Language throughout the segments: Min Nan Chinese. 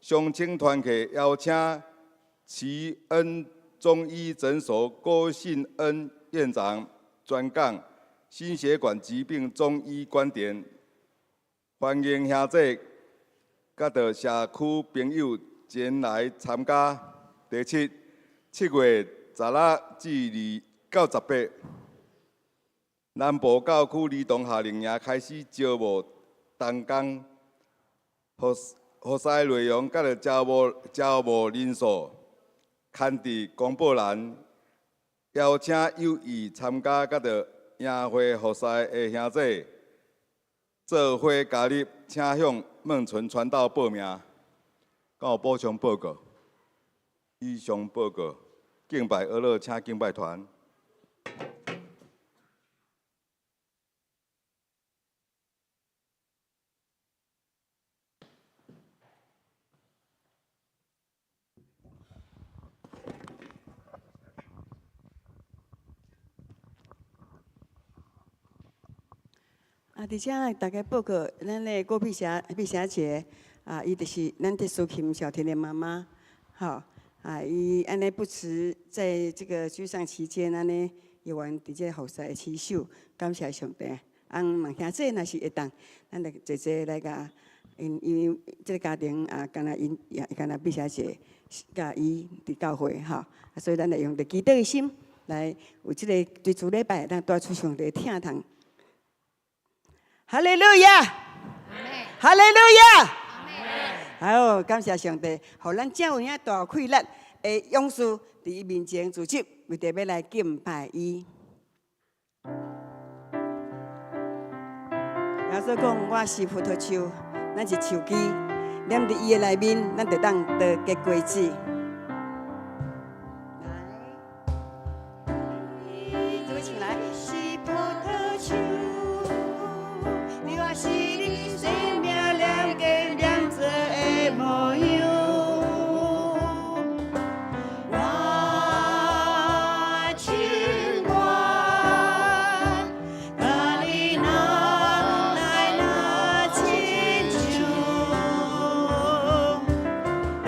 相青团契邀请奇恩中医诊所郭信恩院长专讲心血管疾病中医观点，欢迎兄弟佮著社區朋友前來參加。第七，7月16至2到18，南部教區兒童夏令營開始招募同工，服侍內容佮著招募人數，刊佇公布欄，邀請有意參加佮著營會服侍的兄弟，做伙加入，請向孟純傳道報名。敢有補充報告？以上報告，敬拜俄樂，請敬拜團。啊，佇遮大家報告，咱的郭碧霞、碧霞姐，啊，伊就是咱的蘇琴小甜甜媽媽，吼，啊，伊按呢不辭在這個居上期間，按呢猶原佇這服侍的持守，感謝上帝。啊，望兄姊若是會當，咱就齊齊來共𪜶，因為這個家庭啊，敢若𪜶也敢若碧霞姐佮伊佇教會吼，啊，所以咱會用著祈禱的心來有這個追主禮拜，咱帶出上帝疼痛。哈利路亞，哈利路亞，好，感謝上帝，予咱這有影大氣力的勇士，佇伊面前聚集，為著欲來敬拜伊。耶穌講：我是葡萄樹，咱是樹枝，黏佇伊的內面，咱就當多結果子。來，做伙唱來。是葡萄樹，你我是你生命兩根兩做的模樣。我情願佮你若來若親像，你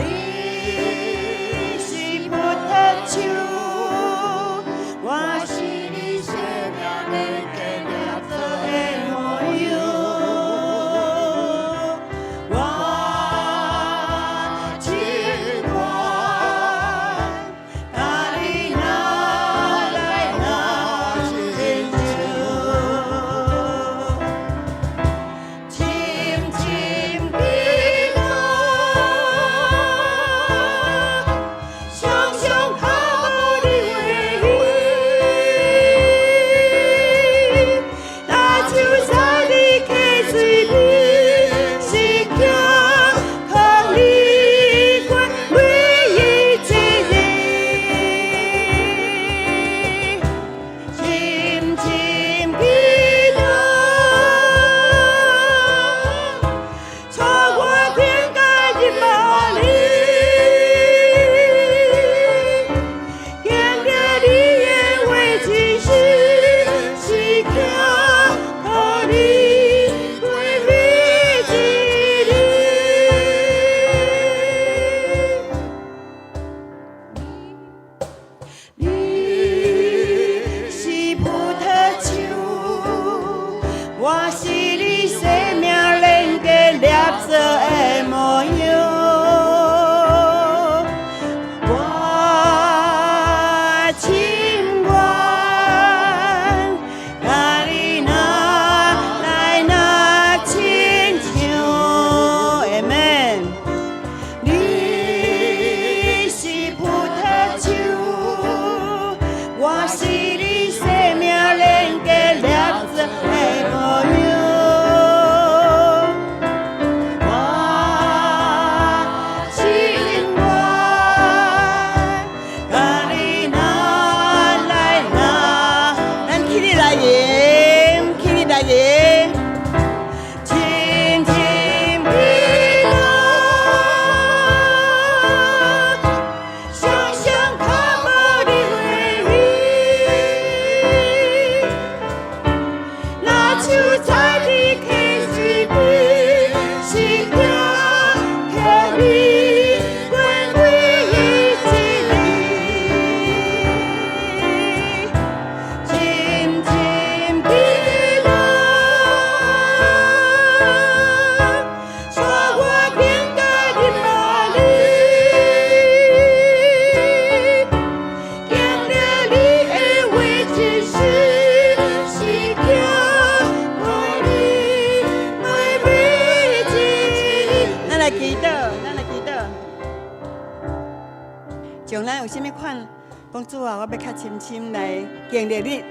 將咱有啥物款，講主啊，我欲較深深來經歷你，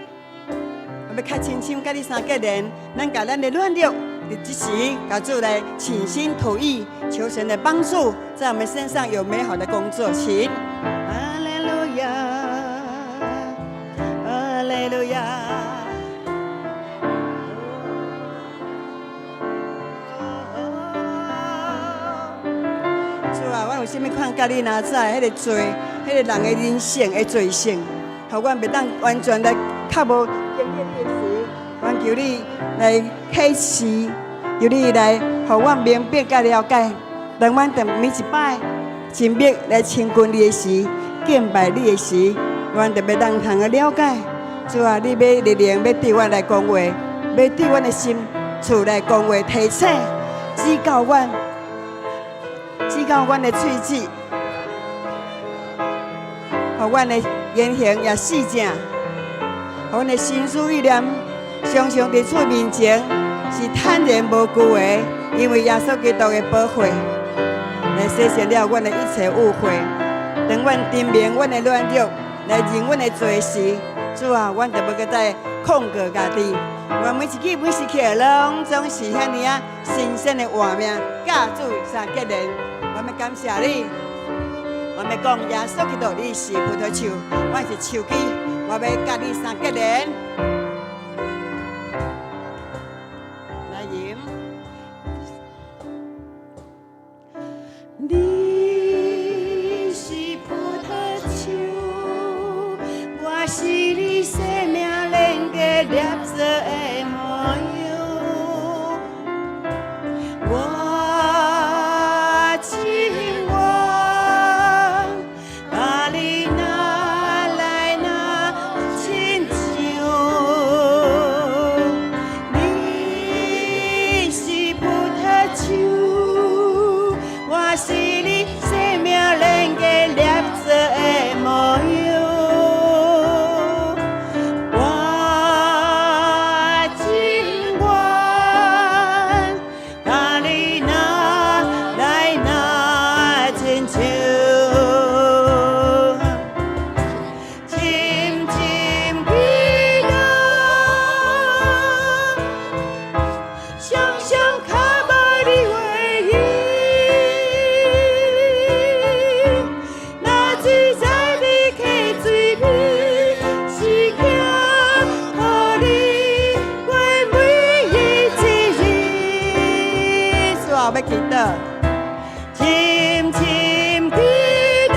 我欲較深深佮你相結連，咱共咱的軟弱，佇這時共主來傾心吐意，求神的幫助，在我們身上有美好的工作。請，哈利路亞，哈利路亞。主啊，阮有啥物款佮你哪知彼个罪，彼个人的人性的罪性，予阮袂當完全來較無經歷你的時，阮求你來啟示，求你來予阮明白佮了解。當阮佇每一擺親密來親近你的時，敬拜你的時，阮就欲當通個了解。主啊，你欲力量欲對阮來講話，欲對阮的心厝來講話，提醒、指教阮，指教阮的喙舌，予阮的言行也四正，予阮的心思意念，常常佇主面前是坦然無懼的，因為耶穌基督的寶血來洗淨了阮的一切污穢。當阮認明阮的軟弱，來認阮的罪時，主啊，阮就欲閣再控告家己。阮每一日每時刻攏總是遐爾仔新鮮的活命，佮主相結連。阮欲感謝你，阮欲講耶穌基督，你是葡萄樹，阮是樹枝，我欲佮你相結連。來飲。你是葡萄樹，我是你生命連結捏做的模樣。我情願共你若來若親像。你是葡萄樹，我是你生命連結捏做的模樣。我情願共你若來若親像，深深祈禱，常常跤步你話語，若水在你溪水邊，時刻予你過每一日。主啊，欲祈禱，深深祈禱，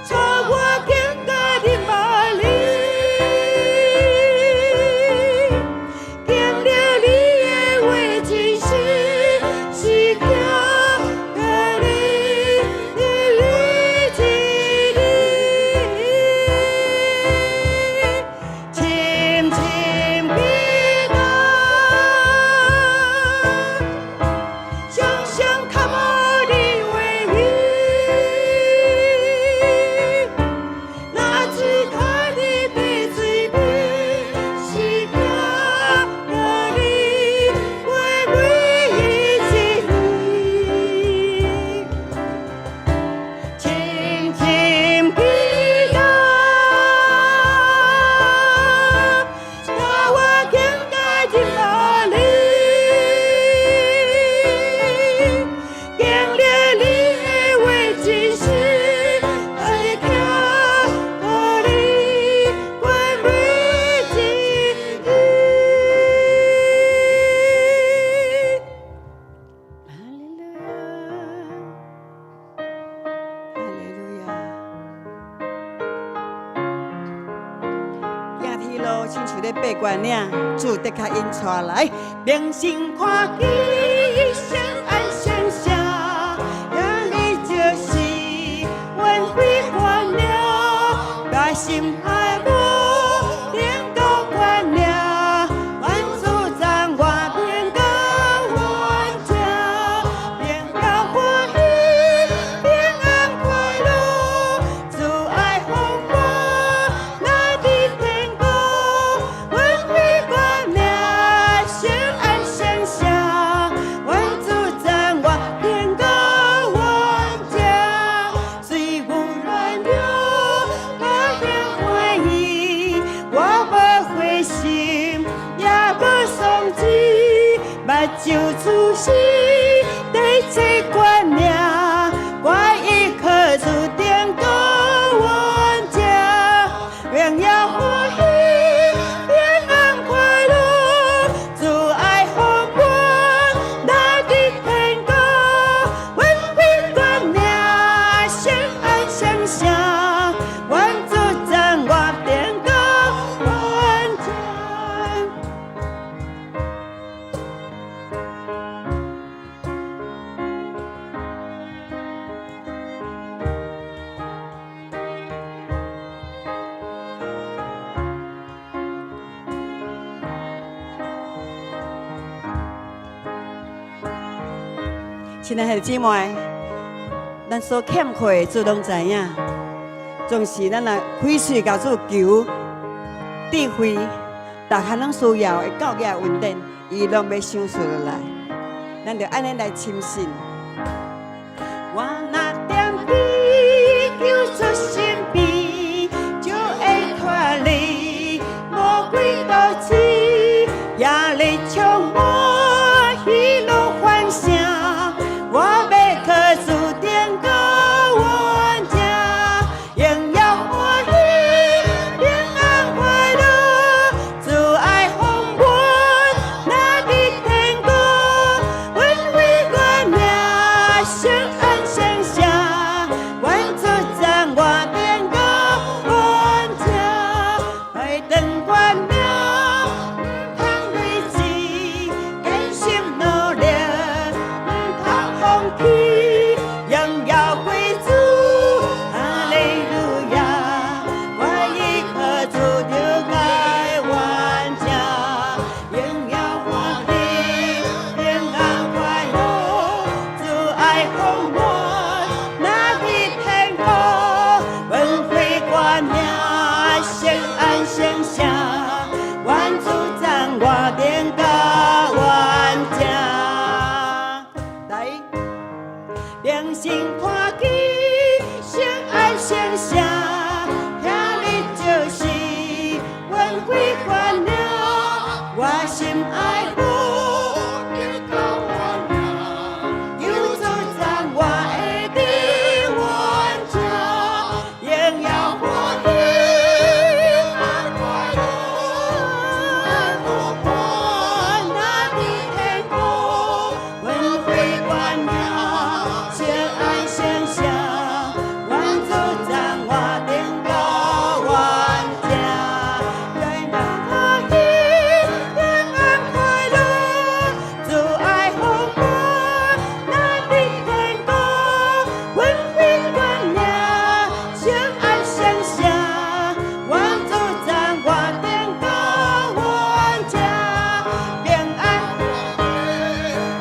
帶我行到你萬里，經歷你的話真實，時刻予你的一日，深深祈禱，常常跤步你話語，若水較你白水邊，時刻予你過每一日。深深祈禱，帶我行到這萬里，經歷你的話真實，時刻予你過每一日。哈利路亞，哈利路亞。行天路親像咧爬懸嶺，主的確引帶來，明心看見聖愛聖聲，遐爾就是阮非凡了，把心愛無能夠關了，願主讚我平高穩正，平高歡喜，平安快樂，主愛豐我來佇天國，阮非關了，聖愛聖聲，親愛的姊妹，咱所欠缺的，主攏知影。總是咱若開喙共主求智慧，逐項攏需要的教義恩典，伊攏欲賞賜落來。咱就按呢來深信。我若踮伫救主身邊，就會脫離魔鬼毒刺，耶利充滿喜樂歡聲，我欲去主殿到阮家，榮耀歡喜，平安快樂，主愛予阮若佇天國，阮為我名聖安聖城，願主讚我天到阮家，愛當關命，毋通累積，堅心努力，毋通放棄，榮耀歸主，哈利路亞，我已靠主就該完成，榮耀歡喜，平安快樂，主愛予阮若佇天國，阮為我名聖安聖城，願主讚我天到完成。來，定心看見聖安聖城，遐裡就是阮回關了，我心愛父得到我名，求主讚我會佇阮這，榮耀歡喜，平安快樂，主愛予我若佇天國，阮回關名，聖安聖城，願主讚我天到完成，榮耀歡喜，平安快樂，主愛予阮若佇天國，阮回關名，聖安聖城，願主讚我天到完成，平安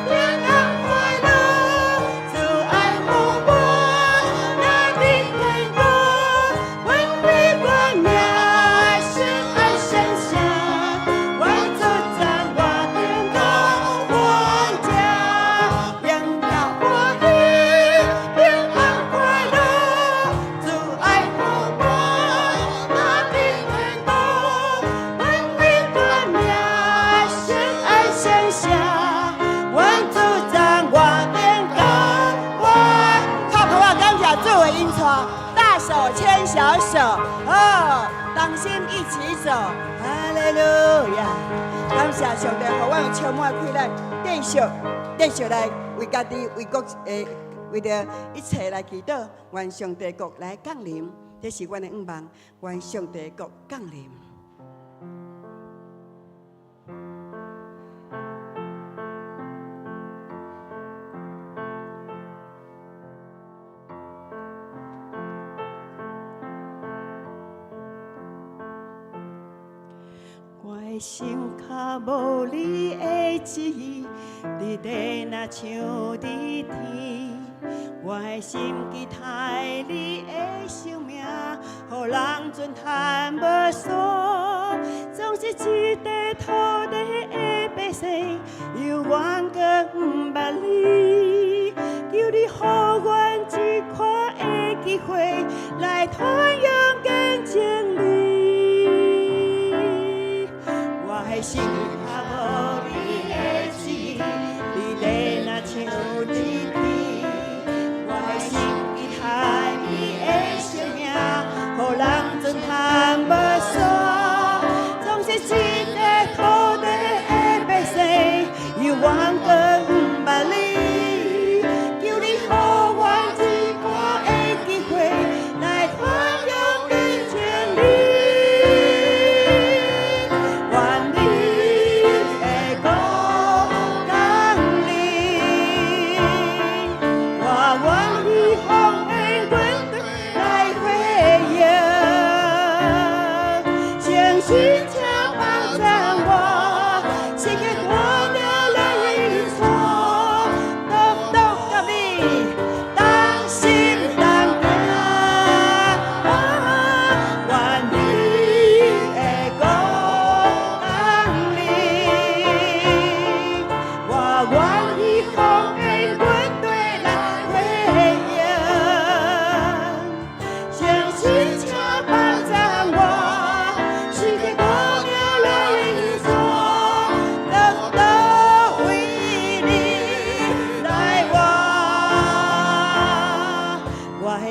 平安快樂，主愛予阮若佇天國，阮為我名聖安聖城，願主讚我天到完成，榮耀歡喜，平安快樂，主愛予阮若佇天國，阮為我名聖安聖城，願主讚我天到完。靠抱我感謝主的恩賜，大手牽小手，哦，同心一起走，哈利路亞！感謝上帝，予阮有充滿氣力，繼續繼續來為家己、為國為著一切來祈禱，願上帝國來降臨，這是阮的願望，願上帝國降臨。我的心較無你的旨意，佇地若像佇天。我的心期待你的生命，予人尊嘆無數。總是這塊土地的百姓，猶原閣毋捌你。求你予阮一看的機會，來傳揚見證你。我的心較無你的旨意，佇地若像佇天。我的心期待你的生命，予人尊嘆無數。總是這塊土地的百姓，猶原閣毋捌你。求你予阮一看的機會，來傳揚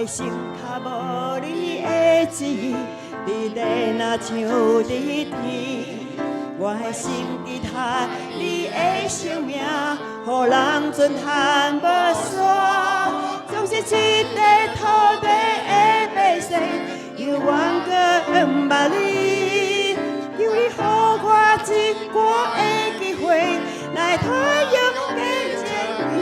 的心較無你的旨意，佇地若像佇天。我的心期待你的生命，予人尊罕無煞。總是這塊土地的百姓，猶原閣毋捌你。求你予我一掛的機會，來傳揚見證你。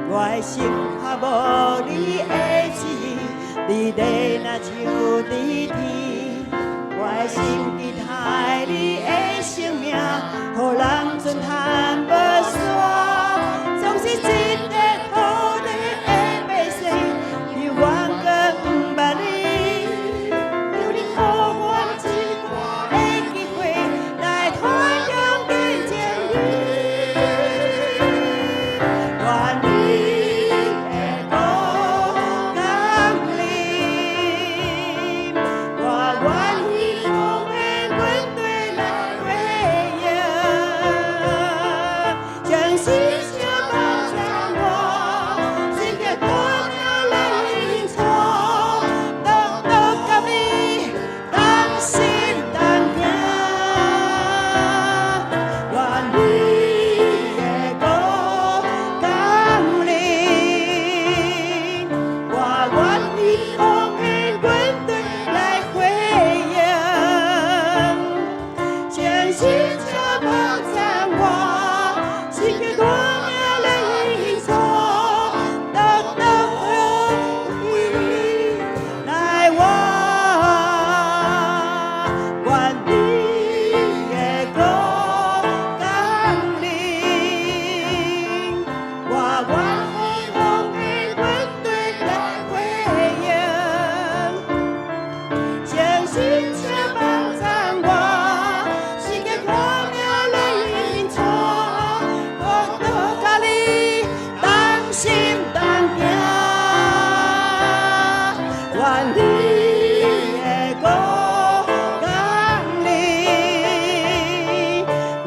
我的心較無你的旨意，佇地若像佇天。我的心期待你的生命，予人尊罕無煞。總是這塊土地的百姓，猶原閣毋捌你。求你予我一掛的機會，來傳揚見證你。願你的國降臨，我願意奉獻軍隊來回應，將心情幫助我，時刻帶領來引導，獨獨佮你同心同行。願你的國降臨，我願意奉獻軍隊來回應，將心情幫助我，時刻帶領來引導，獨獨為你來活。願你的國降臨，我願意奉獻軍隊來回應，將心情幫助我，時刻帶領來引導，獨獨佮你同心同行。願你的國降臨，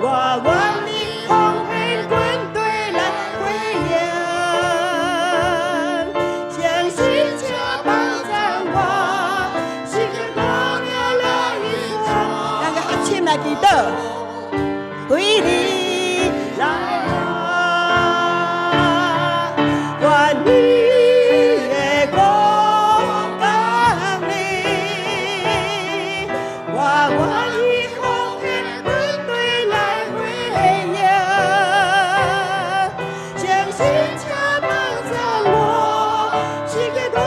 我願意奉獻軍隊來回應，將心情幫助我，時刻帶領來引導。咱閣較深來祈禱，為你來活，願你的國降臨，我願意奉獻軍隊來回應，將心情幫助我，時刻帶領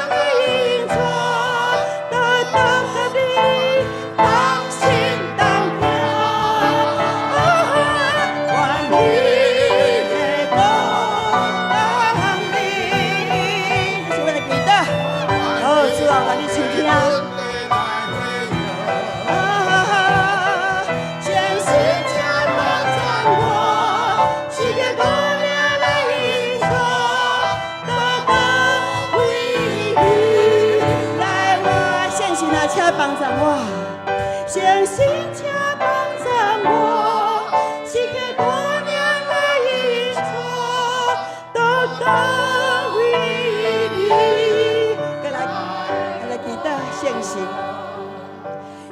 來引導，獨獨佮你同心同行。願你的國降臨，是阮的祈禱。好，主啊，願你垂聽。啊，將心情幫助我，時刻帶領來引導，獨獨為你來活。聖神啊，請幫助我，聖神請幫助我，時刻帶領來引導，獨獨為你。過來，來祈禱聖神。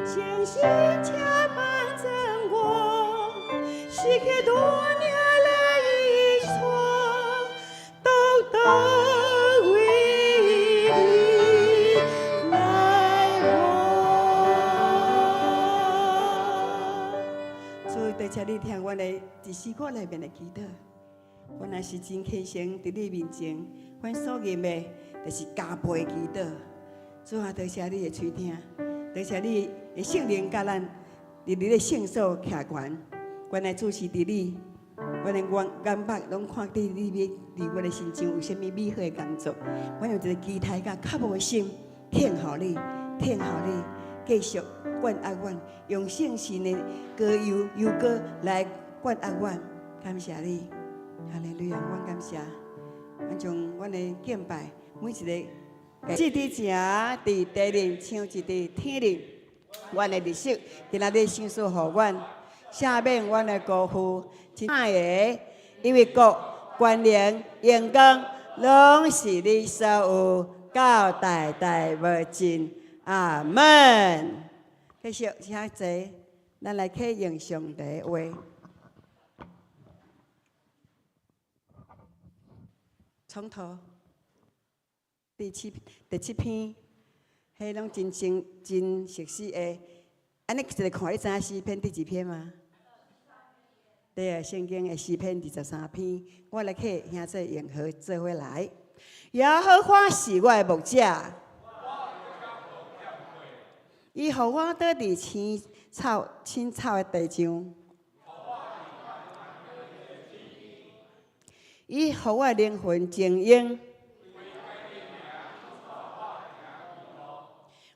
聖神請幫助我，時刻帶領來引導，獨獨為你來活。主，多謝你聽阮的佇詩歌內面的祈禱。阮若是真虔誠佇你面前，阮所認的，就是加倍祈禱。主啊，多謝你的垂聽，多謝你的聖靈佮咱佇你的聖所徛懸。原來主是佇你，阮的眼眼目攏看佇你佇阮的身上有啥物美好的工作。阮有一個期待佮渴慕的心，聽候你，聽候你，繼續灌壓阮，用聖神的膏油油膏來灌壓阮。感謝你，哈利路亞！阮感謝，阮將阮的敬拜每一個祭佇遮，佇地面像一佇天裡，阮的日食，今仔日賞賜予阮，赦免阮的辜負，親愛的，因為國、權能、榮光，攏是你所有，到代代無盡。阿門。繼續，請坐，咱來啟用上帝的話。從頭，第七篇，彼攏真清真熟悉的。按呢一个看，你知影詩篇第幾篇嗎？對啊，聖經的詩篇23篇，我來替兄弟永和做伙來。耶和華是我的牧者，伊予我倒佇青草的地上，伊予我的靈魂晶瑩。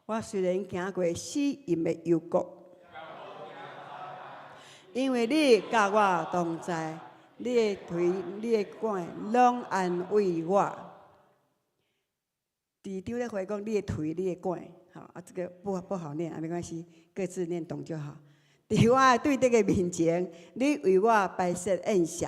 我雖然行過死蔭的幽谷，因為你佮我同在，你的槌、你的竿攏安慰我。伫張咧回講，你的槌、你的竿，好啊，這個不好念啊，沒關係，各自念懂就好。佇我對敵的面前，你為我擺設宴席。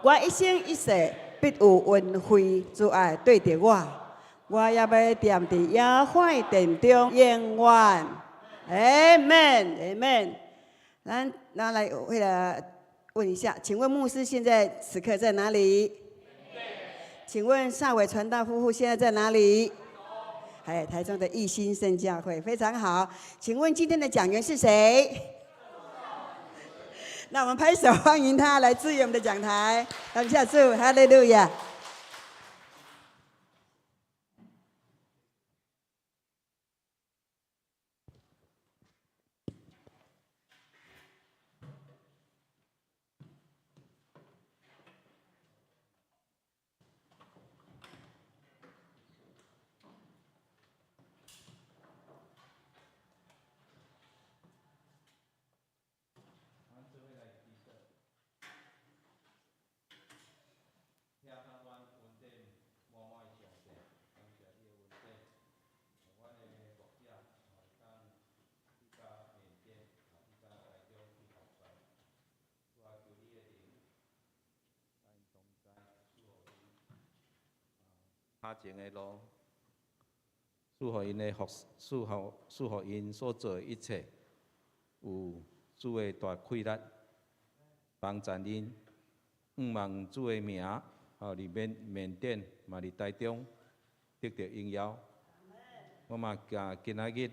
我一生一世必有恩惠慈愛綴著我，我也欲踮佇耶和華的殿中永遠。阿門，阿門。咱來為了問一下，請問牧師現在此刻在哪裡？請問薩偉傳道夫婦現在在哪裡？哎，台中的義興聖教會非常好。請問今天的講員是誰？那我們拍手歡迎他來支援我們的講台。感謝主，哈利路亞。跤前的路，賜予𪜶的福，賜予𪜶所做的一切，有主的大氣力幫助𪜶，向望主的名，吼，佇緬甸嘛，佇台中得著榮耀。我嘛共今仔日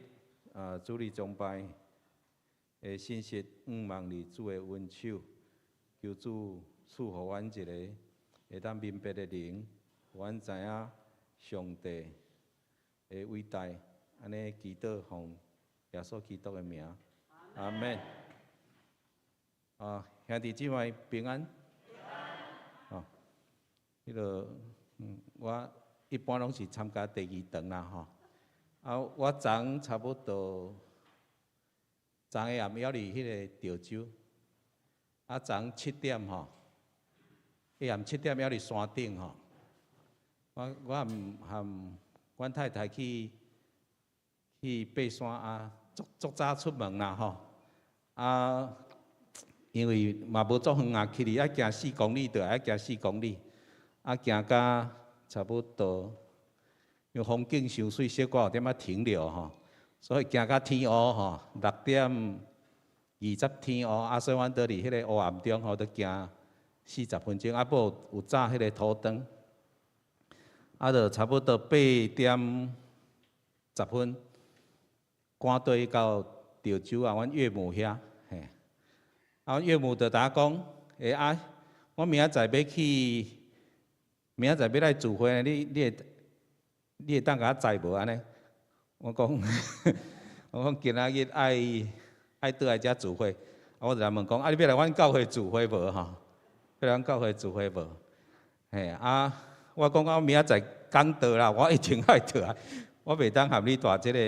啊，主日崇拜的信息，向望佇主的恩手，求主賜予阮一个會當明白的靈，予阮知影上帝的偉大。按呢祈禱奉耶穌基督的名，阿門。啊，兄弟姊妹平安。哦，彼个，我一般攏是參加第二場啦，吼。啊，我昨差不多，昨下暗猶佇彼个潮州，啊，昨7點吼，下暗7點猶佇山頂吼。我含阮太太去爬山啊，足早出門啦吼。啊，因為嘛無足遠啊，去哩愛行四公里，就愛行四公里，啊，行甲差不多，因為風景傷媠，小可有點仔停留吼，所以行甲天烏吼，6點20天烏，啊，所以阮倒佇彼個黑暗中吼，都行40分鐘，啊，閣有紮彼個頭燈，啊，就差不多8點10分，趕對到潮州啊，阮岳母遐，嘿，啊，阮岳母就共我講，欸啊，我明仔載欲去，明仔載欲來聚會，你會當共我載無按呢？我講今仔日愛倒來遮聚會，啊，我就來問講，啊，你欲來阮教會聚會無吼？欲來阮教會聚會無？嘿啊，我講我明仔載講道啦，我一定愛倒來，我袂當含你蹛這個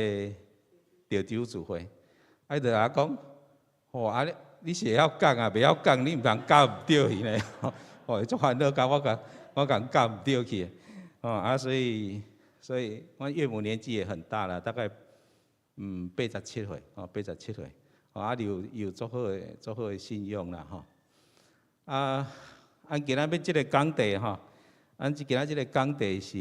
潮州聚會。啊，伊就共我講，吼啊，你是會曉講啊，袂曉講你毋通教毋著去呢。吼，伊足煩惱，共我共教毋著去。吼啊，所以，阮岳母年紀也很大了，大概87歲，哦，87歲，哦，啊，有足好的信用啦，吼。啊，按今仔欲這个講題吼，按今仔這个講題是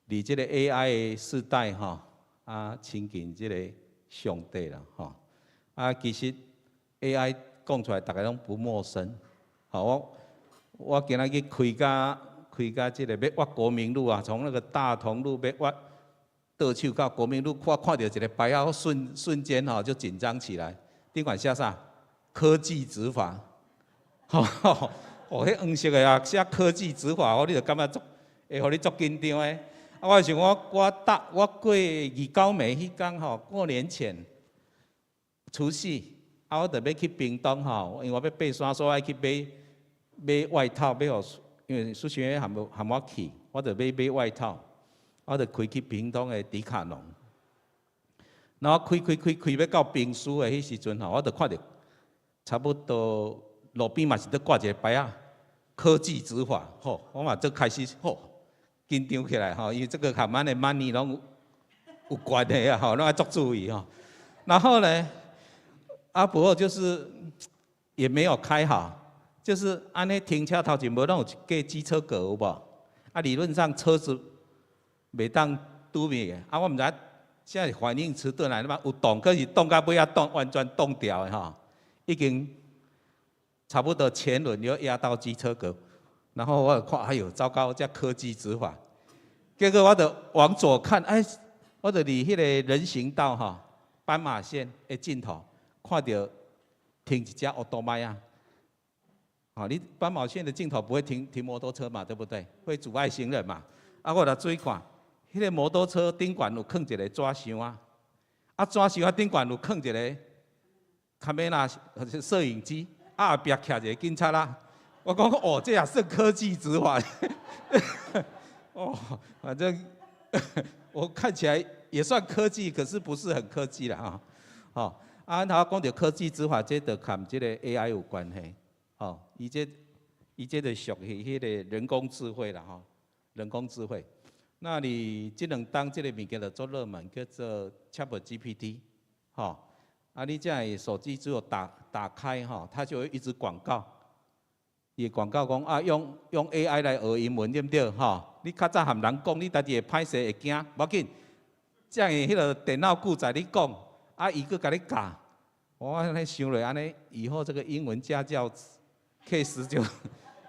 佇這个 AI 的世代吼，啊，親近這个上帝啦吼。啊，其實 AI 講出來，逐家攏不陌生。吼，我今仔去開甲這個欲越國民路啊，從那個大同路欲越倒手到國民路，我看著一个牌仔，我瞬間吼就緊張起來。頂懸寫啥？科技執法。吼，哦，彼黃色的啊，寫科技執法，我你就感覺足會予你足緊張的。啊，我想我過二九暝彼工吼，過年前除夕，啊，我就欲去屏東吼，因為我欲爬山，所以愛去買外套，欲予，因為蘇學含含我去，我就欲買外套，我就開去屏東的迪卡儂。然後開開開開欲到冰書的彼時陣吼，我就看著差不多路邊嘛是佇掛一个牌仔，科技執法，吼，我嘛就開始吼緊張起來吼，因為這個和咱的 money 攏有關係啊，吼，攏愛足注意吼。然後呢，啊不過就是也沒有開好，就是按呢停車頭前無攏有一個機車格有無？啊，理論上車子袂當拄面的，啊，我毋知現在反應遲鈍來嘛有擋，可是擋到尾仔擋完全擋掉的吼，已經差不多前輪又壓到機車格，然後我就看，哎喲，糟糕，這科技執法，結果我就往左看，哎，我就佇彼个人行道吼，斑馬線的盡頭，看著停一隻歐多邁啊，吼，你斑馬線的盡頭不會停摩托車嘛，對不對？會阻礙行人嘛。啊，我就注意看，彼个摩托車頂懸有囥一个紙箱啊，啊，紙箱仔頂懸有囥一个 camera 攝影機，啊，後壁徛一个警察啦。我講哦，這也算科技執法。哦，反正我看起來也算科技，可是不是很科技啦啊。吼，啊，頭講著科技執法，這就佮這个 AI 有關係。吼，伊這就屬於彼个人工智慧啦吼，人工智慧。那你這兩冬這个物件就足熱門，叫做 ChatGPT，吼。啊，你這樣手機只有打開吼，它就會一直廣告。伊廣告講啊，用 AI 來學英文，對毋對？吼，你較早含人講，你家己會歹勢會驚，無要緊。這樣彼个電腦記載你講，啊，伊閣共你教。我按呢想落按呢，以後這個英文家教 case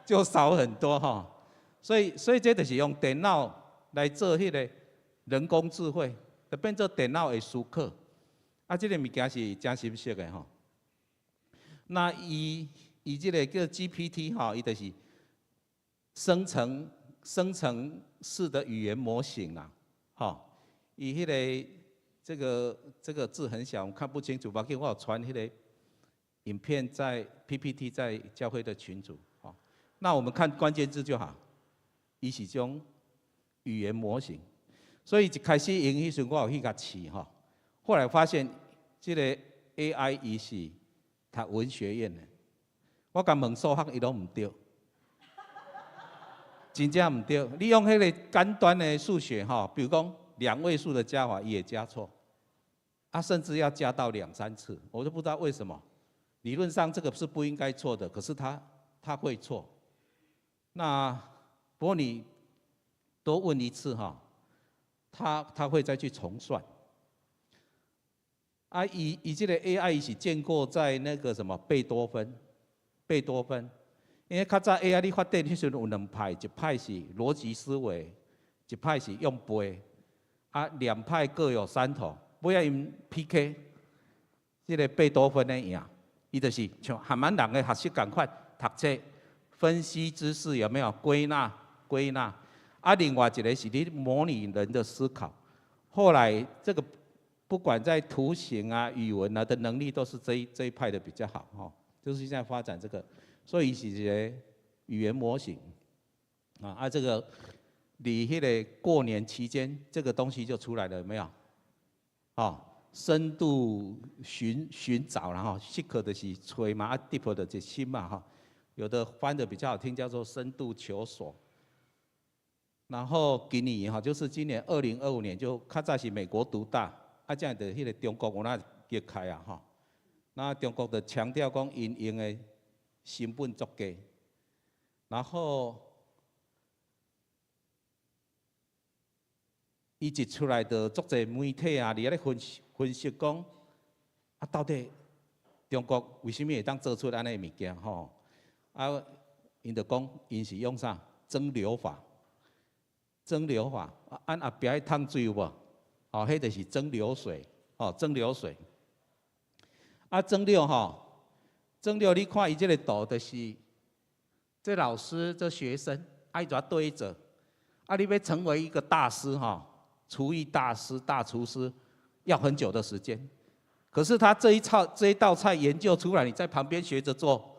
就少很多吼。所以這就是用電腦來做彼个人工智慧，就變做電腦會思考。啊，這个物件是誠深色的吼。那伊這个叫 GPT 吼，伊就是生成式的語言模型啦，吼。伊彼个這個字很小，我看不清楚。無要緊，我有傳彼个影片在 PPT 在教會的群組，吼。那我們看關鍵字就好，伊是種語言模型。所以一開始用彼時陣，我有去共試吼。後來發現這个 AI 伊是讀文學院的，我共問數學伊攏毋對，真正毋對。你用彼个簡單的數學吼，比如講兩位數的加法，伊會加錯，啊，甚至要加到兩三次，我都不知道為什麼。理論上這個是不應該錯的，可是他會錯。那不過你多問一次哈，他會再去重算。啊，伊這个 AI 是建構在那個什麼貝多芬，貝多芬，因為較早 AI 咧發展彼時陣有兩派，一派是邏輯思維，一派是用背，啊，兩派各有山頭，尾仔𪜶 PK，這个貝多芬咧贏，伊就是像含咱人的學習仝款，讀冊、分析知識有沒有歸納、歸納，啊，另外一个是咧模擬人的思考，後來這個。不管在圖形啊、語文啊的能力，都是這一派的比較好吼，就是現在發展這個，所以是一个語言模型啊，這個佇彼个過年期間，這個東西就出來了，有沒有？哦，深度尋找，然後 seek 就是揣嘛，啊 deep 就是深嘛哈，有的翻得比較好聽，叫做深度求索。然後今年哈，就是今年2025年，就較早是美國獨大。啊，這樣的彼个中國有哪激開啊吼？那中國就強調講𪜶用的成本足低，然後伊一出來就足濟媒體啊，佇遐咧分析分析講，啊到底中國為啥物會當做出按呢物件吼？啊，𪜶就講𪜶是用啥蒸餾法？蒸餾法，按後壁彼桶水有無？哦，彼就是蒸餾水，哦，蒸餾水。啊，蒸餾吼，蒸餾你看伊這个圖，就是這老師這學生愛怎對着？啊，你欲成為一個大師吼，廚藝大師、大廚師，要很久的時間。可是他這一套這一道菜研究出來，你在旁邊學着做，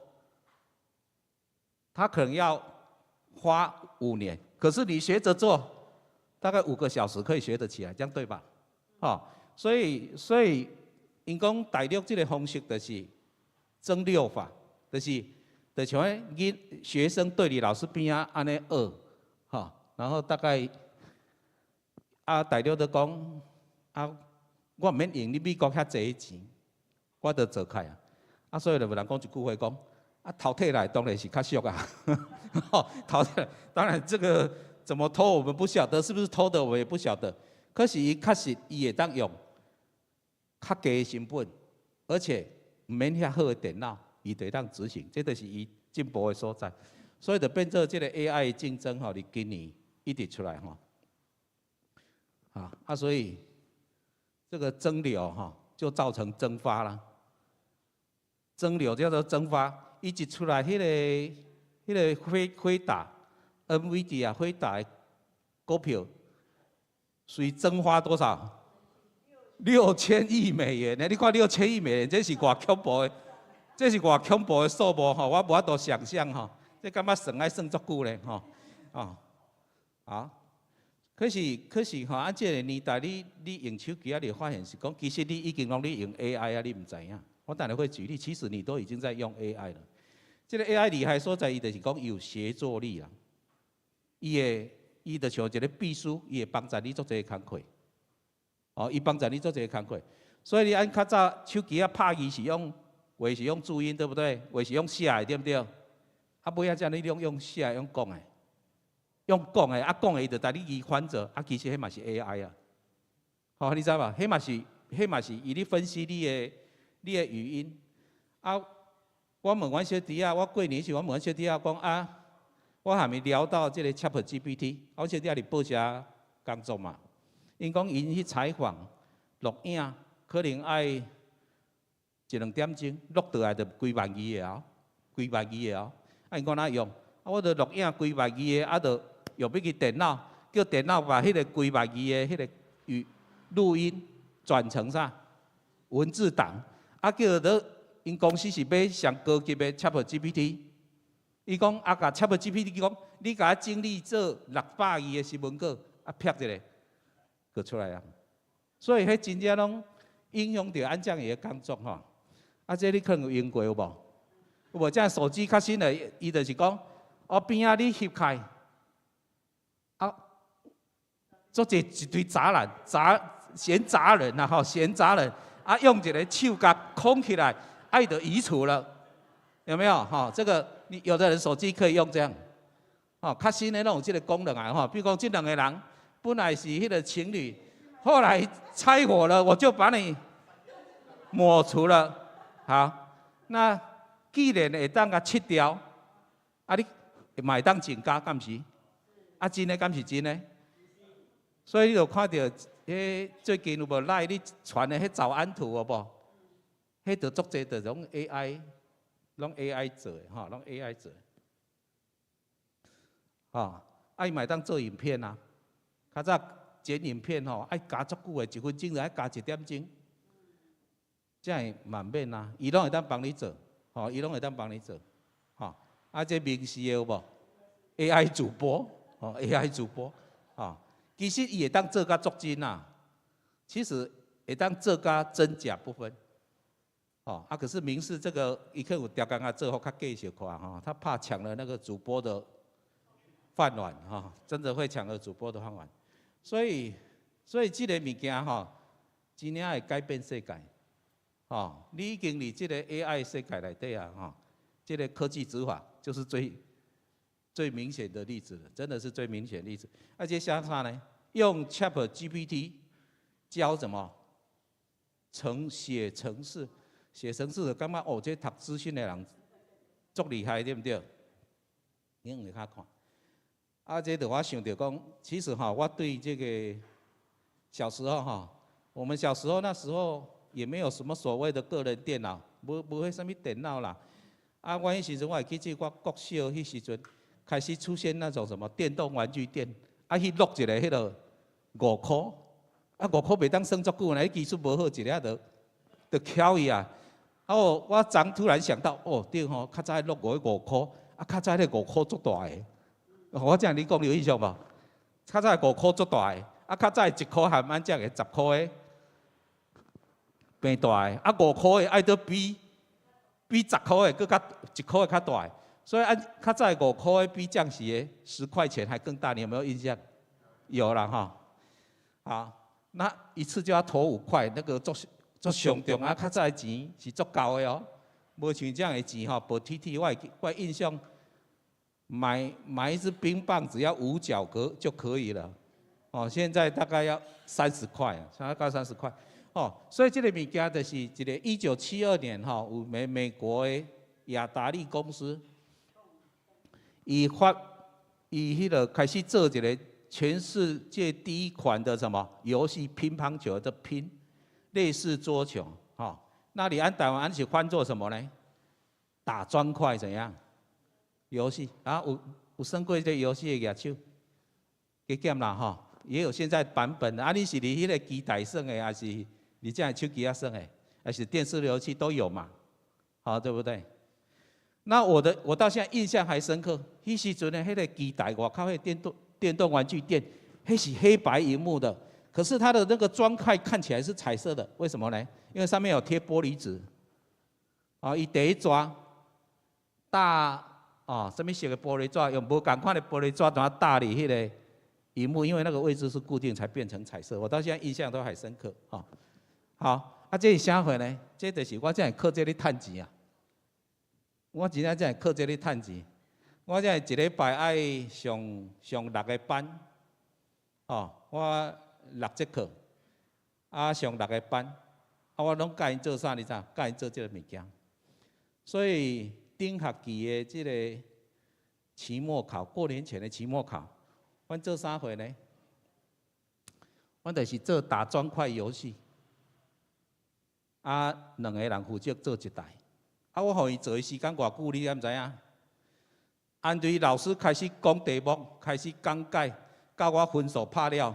他可能要花5年。可是你學着做，大概5個小時可以學得起來，這樣對吧？哦，所以，𪜶講大陸這個方式就是蒸餾法，就是就像彼學生對佇老師邊仔按呢學，吼，然後大概啊大陸就講啊，我毋免用你美國遐濟錢，我就做開啊。啊，所以就有人講一句話講，啊偷提來當然是較俗啊，偷提來，當然這個怎麼偷我們不曉得，是不是偷的我也不曉得。可是伊確實伊會當用較低的成本，而且毋免遐好的電腦，伊就會當執行，這就是伊進步的所在。所以就變做這個 AI 的競爭吼，佇今年一直出來吼。啊，所以這個蒸餾吼，就造成蒸發啦。蒸餾叫做蒸發，伊一出來，彼個輝達、NVIDIA 輝達的股票，隨蒸發多少？6000億美元呢？你看六千億美元，這是偌恐怖的，這是偌恐怖的數目吼，我無法度想象吼。這感覺算愛算足久咧吼，哦，啊，可是吼，啊，這个年代你用手機啊，你會發現是講，其實你已經攏咧用 AI 啊，你毋知影。我等下會舉例，其實你都已經在用 AI 了。這個 AI 厲害所在，伊就是講有協作力啦。伊會，伊就像一個秘書，伊會幫助你做這个工課。哦，伊幫助你做這个工課。所以你按較早手機仔拍字是用話是用注音對不對？話是用寫的對不對？啊，尾仔才你攏用寫用講的，用講的啊，講的伊就帶你移翻做，啊，其實彼嘛是 AI 啊。吼，你知無？彼嘛是伊咧分析你的語音。啊，我問阮小弟仔，我過年時我問阮小弟仔講啊，我還沒聊到這個 ChatGPT，我小弟仔佇報社工作嘛，𪜶講𪜶去採訪錄影，可能愛一兩點鐘，錄倒來就幾萬字的哦，幾萬字的哦。啊，𪜶講哪用？啊，我就錄影幾萬字的，啊，就用欲去電腦，叫電腦把彼個幾萬字的彼個語錄音轉成啥文字檔，啊，叫做𪜶公司是買上高級的 ChatGPT。伊講啊，共 ChatGPT 講，你共我整理做600字的新聞稿，啊，啪一下，就出來啊。所以彼真正攏影響著按這樣的工作吼。啊，這你可能有用過有無？有無？這手機較新的，伊就是講，哦邊仔你翕開，啊，做一一堆雜人雜閒雜人啊吼，閒雜人，啊用一個手共框起來，啊伊就移除了，有沒有？吼，這個你有的人手機可以用這樣，吼，較新的攏有這個功能啊吼。比如講，這兩個人本來是彼個情侶，後來拆夥了，我就把你抹除了。好，那既然會當共切掉，啊你嘛會當增加，敢是？啊真的敢是真的？所以你就看著，彼最近有無 LINE 咧傳的彼早安圖有無？彼就足濟就攏 AI，攏 AI 做的吼，攏 AI 做的。吼，啊伊嘛會當做影片啊，較早剪影片吼，愛加足久的，1分鐘就愛加一點鐘，這樣嘛毋免啊，伊攏會當幫你做，吼，伊攏會當幫你做，吼。啊，這民視的有無？AI 主播，吼，AI 主播，吼，其實伊會當做甲足真啊，其實會當做甲真假不分，吼，啊，可是民視這個伊可能有刁工仔做予較假小可吼，他怕搶了那個主播的飯碗，吼，真的會搶了主播的飯碗，所以這個物件吼，真正會改變世界，吼，你已經佇這個 AI 世界內底啊，吼，這个科技執法就是最最明顯的例子了，真的是最明顯的例子。而且像啥呢？用 ChatGPT 教什麼？程寫程式，寫程式就感覺哦，這讀資訊的人足厲害，對毋對？你用較看。啊，這就我想著講，其實哈，我對這個小時候哈，我們小時候那時候也沒有什麼所謂的個人電腦，無無彼啥物電腦啦。啊，我彼時陣我會記得我國小彼時陣開始出現那種什麼電動玩具店，啊去落一个彼个五箍，啊五箍袂當耍足久呢，彼技術無好，一下就就翹去啊。啊我我昨突然想到，哦對吼，較早落五箍，啊較早彼五箍足大个。我這樣你講你有印象無？較早五箍足大个，啊較早一箍含按這個10箍的變大个，啊五箍的愛閣比比10箍的閣較一箍的較大，所以按較早五箍的比這時的10塊錢還更大，你有沒有印象？有啦吼。好，那一次就要投5塊，那個足足傷重啊！較早的錢是足夠的哦，無像這樣的錢吼，薄鐵鐵。我印象買一支冰棒只要5角個就可以了，哦，現在大概要三十塊，大概三十塊。哦，所以這个物件就是一个1972年吼，有美美國的雅達利公司，伊發伊彼个開始做一个全世界第一款的什麼遊戲乒乓球的拼，類似桌球，吼。那你按台灣是翻做什麼呢？打磚塊怎樣？遊戲啊，有有耍過這遊戲的舉手，加減啦吼，也有現在版本的啊，你是佇彼个機台耍的，還是你這樣手機仔耍的，還是電視遊戲都有嘛？好，對不對？那我的我到現在印象還深刻，彼時陣呢，彼个機台外口彼電動玩具店，彼是黑白螢幕的，可是它的那個磚塊看起來是彩色的，為什麼呢？因為上面有貼玻璃紙。啊，伊第一抓大啊，啥物色的玻璃紙，用無仝款的玻璃紙，怎搭佇彼个螢幕，因為那個位置是固定，才變成彩色。我到現在印象都還深刻。哈，好，啊，這是啥貨呢？這就是我這樣靠這咧趁錢啊！我真正這樣靠這咧趁錢。我這一禮拜愛上上六個班，哦，我六節課，啊上六個班，啊我攏教𪜶做啥？你知？教𪜶做這個物件。所以頂學期的這個期末考，過年前的期末考，阮做啥貨呢？阮就是做打磚塊遊戲，啊兩個人負責做一台，啊我予伊做的時間偌久，你敢知影？按對老師開始講題目，開始講解，到我分數拍了，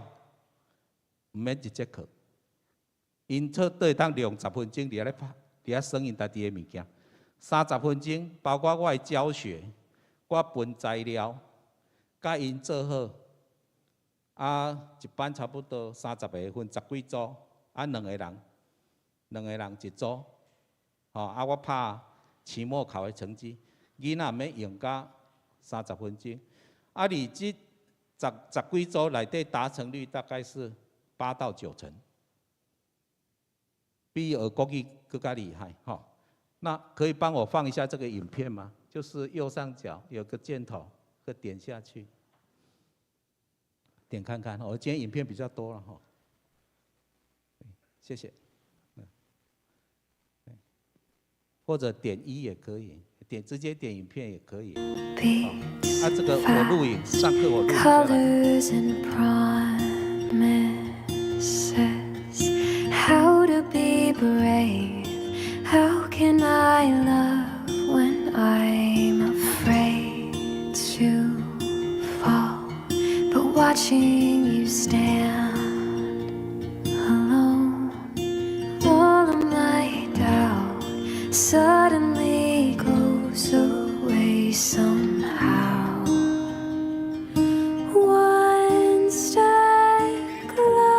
毋免一節課。𪜶做都會當利用十分鐘佇遐咧拍，佇遐耍𪜶家己的物件。30分鐘，包括我的教學，我分材料，佮𪜶做好，啊，一班差不多30個，分十幾組，啊，兩個人，兩個人一組，吼，啊，我拍期末考的成績，囡仔毋免用甲三十分鐘，啊，你這十十幾組內底達成率大概是8到9成，比學國語閣較厲害，吼。那可以幫我放一下這個影片嗎？就是右上角有個箭頭，可點下去，點看看。我今天影片比較多了哈，謝謝。或者點一也可以，點直接點影片也可以。啊，這個我錄影，上課我錄影下來。 How to be brave? How can I love when I'm afraid to fall? But watching you stand alone, all of my doubt suddenly goes away somehow. One step closer.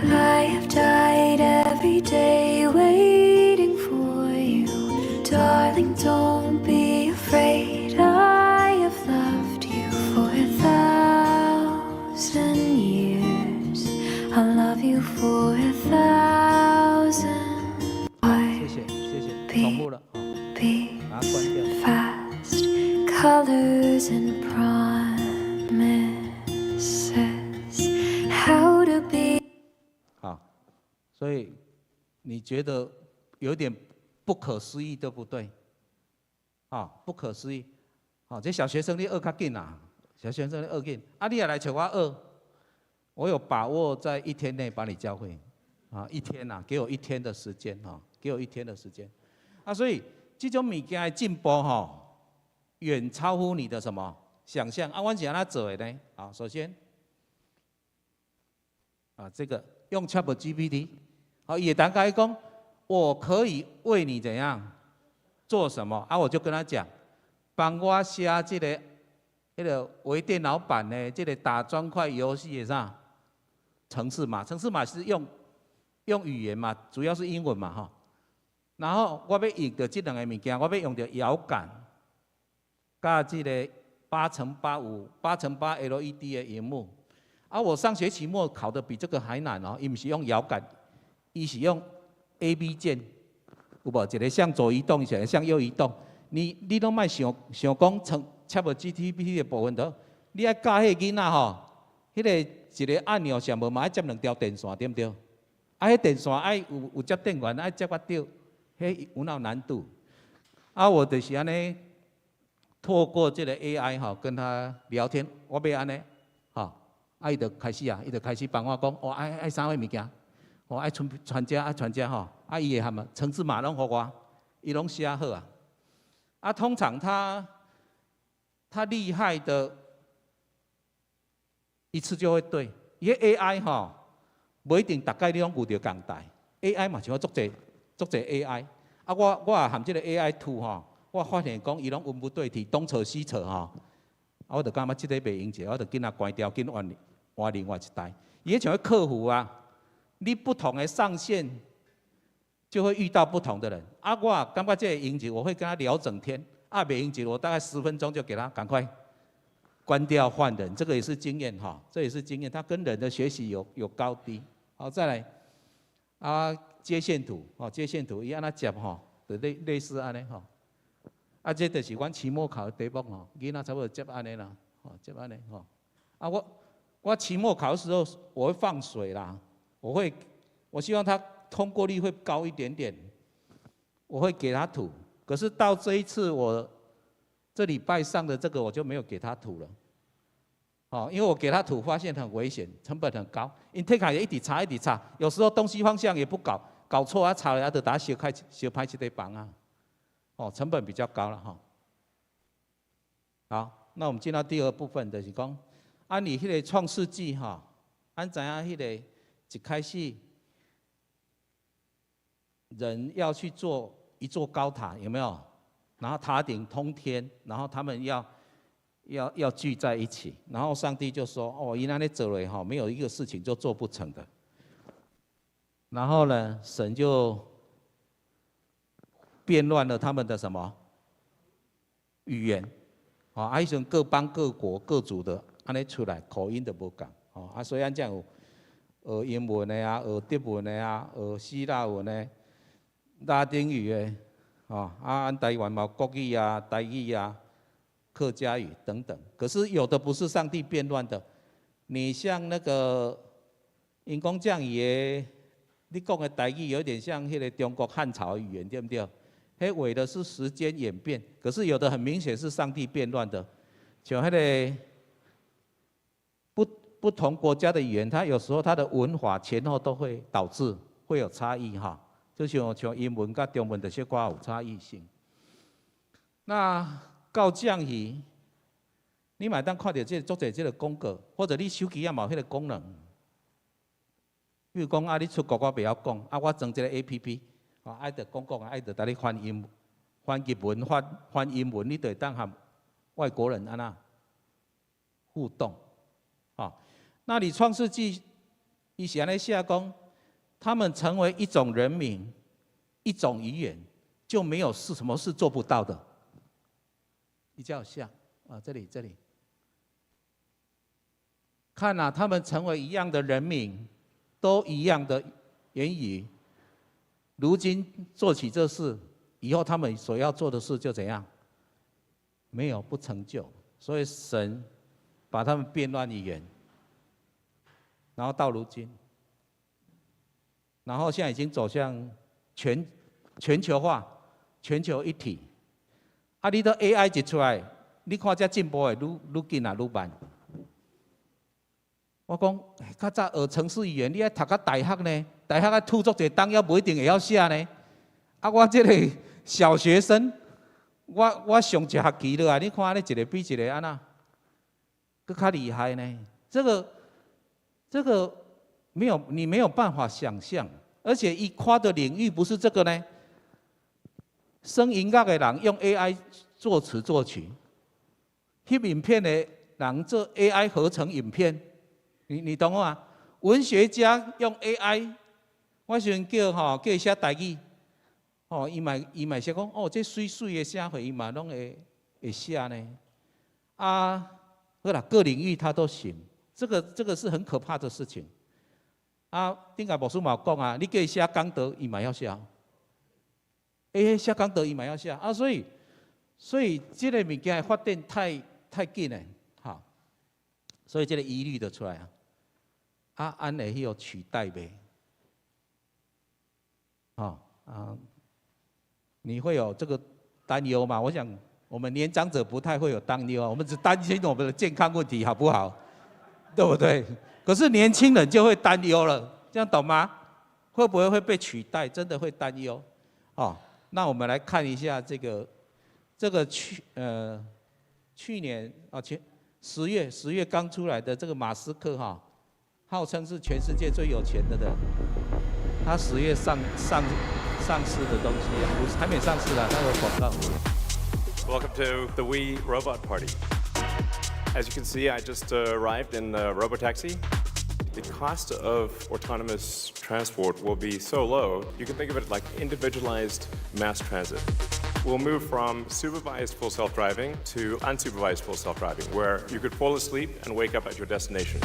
I have died every day waiting for you. Darling, don't be afraid. I have loved you for 1,000 years. I'll love you for 1,000所以你覺得有點不可思議，對不對？啊，不可思議！好，這小學生你學較緊啊，小學生你學緊，啊，你也來揣我學，我有把握在一天內把你教會，啊，一天吶，給我一天的時間哈，給我一天的時間。啊，所以這種物件的進步吼，遠超乎你的什麼想象。啊，阮是按怎做的呢？啊，首先，啊，這個用 ChatGPT，好，伊會當共伊講，我可以為你怎樣做什麼？啊，我就跟他講，幫我寫這個、彼個微電腦版的這個打磚塊遊戲的啥程式碼？程式碼是用語言嘛，主要是英文嘛，哈。然後我欲用著這兩个物件，我欲用著搖桿，佮這个8乘8 5 8乘8 LED 的螢幕。啊，我上學期末考的比這個還難哦，伊毋是用搖桿，伊是用 A、B 鍵，有無？一个向左移動，一個向右移動。你攏莫想想講成 ChatGPT 的部分都，你愛教彼个囡仔吼，彼个一个按鈕上無嘛愛接兩條電線，對毋對？啊，彼電線愛有接電源，愛接較對，彼有哪有難度？啊，我就是按呢，透過這个 AI 吼，跟他聊天，我欲按呢，吼，啊，伊就開始啊，伊就開始幫我講，哦，愛啥物物件，哦，愛傳傳遮愛傳遮吼，啊，伊會含啊，程式碼攏予我，伊攏寫好啊。啊，通常他厲害的，一次就會對，伊 AI 吼，無一定逐擺你攏遇著仝代，AI 嘛像足濟足濟 AI，啊，我也含這个 AI 圖吼，我發現講伊攏文不對題，東扯西扯吼，啊，我就感覺這个袂用者，我就緊仔關掉，緊換換另外一台。伊彼像客服啊，你不同的上線就會遇到不同的人。啊，我感覺這个用者，我會跟他聊整天。啊，袂用者，我大概10分鐘就給他趕快關掉換人，這個也是經驗哈，這也是經驗。他跟人的學習有高低。好，再來啊，接線圖，哦，接線圖伊按怎接吼，就類似按呢吼。啊，這就是阮期末考的題目吼，囡仔差不多接按呢啦，吼，接按呢吼。啊，我期末考的時候，我會放水啦，我會，我希望他通過率會高一點點，我會給他圖。可是到這一次我這禮拜上的這個，我就沒有給他圖了。哦，因為我給他圖，發現很危險，成本很高。𪜶提開一直查一直查，有時候東西方向也不搞，搞錯啊，查了啊，就打小開小歹一塊房啊。哦，成本比較高了哈。好，那我們進到第二部分，就是講，啊，你彼個創世紀哈，咱知影彼个一開始，人要去做一座高塔，有沒有？然後塔頂通天，然後他們要聚在一起，然後上帝就說：哦，𪜶按呢做了哈，沒有一個事情就做不成的。然後呢，神就變亂了他們的什麼語言？啊，彼時陣各邦各國各族的按呢出來，口音都無仝。哦，啊，所以按這樣有學英文的啊，學德文的啊，學希臘文的、拉丁語的，哦，啊，咱台灣嘛有國語啊、台語啊、客家語等等。可是有的不是上帝變亂的，你像那個𪜶講這樣也，你講的台語有點像彼个中國漢朝語言，對不對？彼為的是時間演變，可是有的很明顯是上帝變亂的，像彼个不同國家的語言，它有時候它的文法前後都會導致會有差異哈，就像英文佮中文的小可有差異性。那到這樣去，你嘛會當看著這個足濟這个廣告，或者你手機也嘛有彼个功能。比如講啊，你出國我袂曉講，啊，我裝這个 APP，啊，愛著講講，愛著共你翻英、翻日文、翻英文，你就會當和外國人按怎互動，啊，那你創世紀伊是按呢寫講，他們成為一種人民，一種語言，就沒有事什麼事做不到的。比較像啊，這裡這裡，看啊，他們成為一樣的人民，都一樣的言語。如今做起這事，以後他們所要做的事就怎樣？沒有不成就。所以神把他們變亂語言，然後到如今，然後到這裡，然後現在已經走向全球化、全球一體。啊，你都 AI 一出來，你看這進步會愈愈緊啊，愈慢。我講較早學程式語言，你愛讀到大學呢，大學愛吐足濟冬，猶無一定會曉寫呢。啊，我這個小學生，我上一學期落來，你看按呢一个比一个按怎，閣較厲害呢。這個沒有你沒有辦法想象，而且伊跨的領域不是這個呢。耍音樂的人用 AI 作詞作曲，翕影片的人做 AI 合成影片，你懂我嗎？文學家用 AI，我時陣叫吼叫伊寫台語，吼伊嘛會識講哦，這媠媠的寫法，伊嘛攏會寫呢。啊，好啦，各領域他都行，這個是很可怕的事情。啊，頂下牧師嘛有講啊，你叫伊寫講道，伊嘛會曉寫。欸，寫講道伊嘛會曉寫啊，所以這個物件的發展太緊了，哈，所以這個疑慮就出來啊。啊，按呢會予取代袂？啊啊，你會有這個擔憂嗎？我想我們年長者不太會有擔憂啊，我們只擔心我們的健康問題，好不好？對不對？可是年輕人就會擔憂了，這樣懂嗎？會不會被取代？真的會擔憂，哦。那我們來看一下這個去年啊前十月剛出來的這個馬斯克哈，號稱是全世界最有錢的人，他十月上市的東西，不是還沒上市啊，那個廣告。 Welcome to the We Robot Party. As you can see, I just arrived in the robotaxi. The cost of autonomous transport will be so low, you can think of it like individualized mass transit. We'll move from supervised full self-driving to unsupervised full self-driving, where you could fall asleep and wake up at your destination.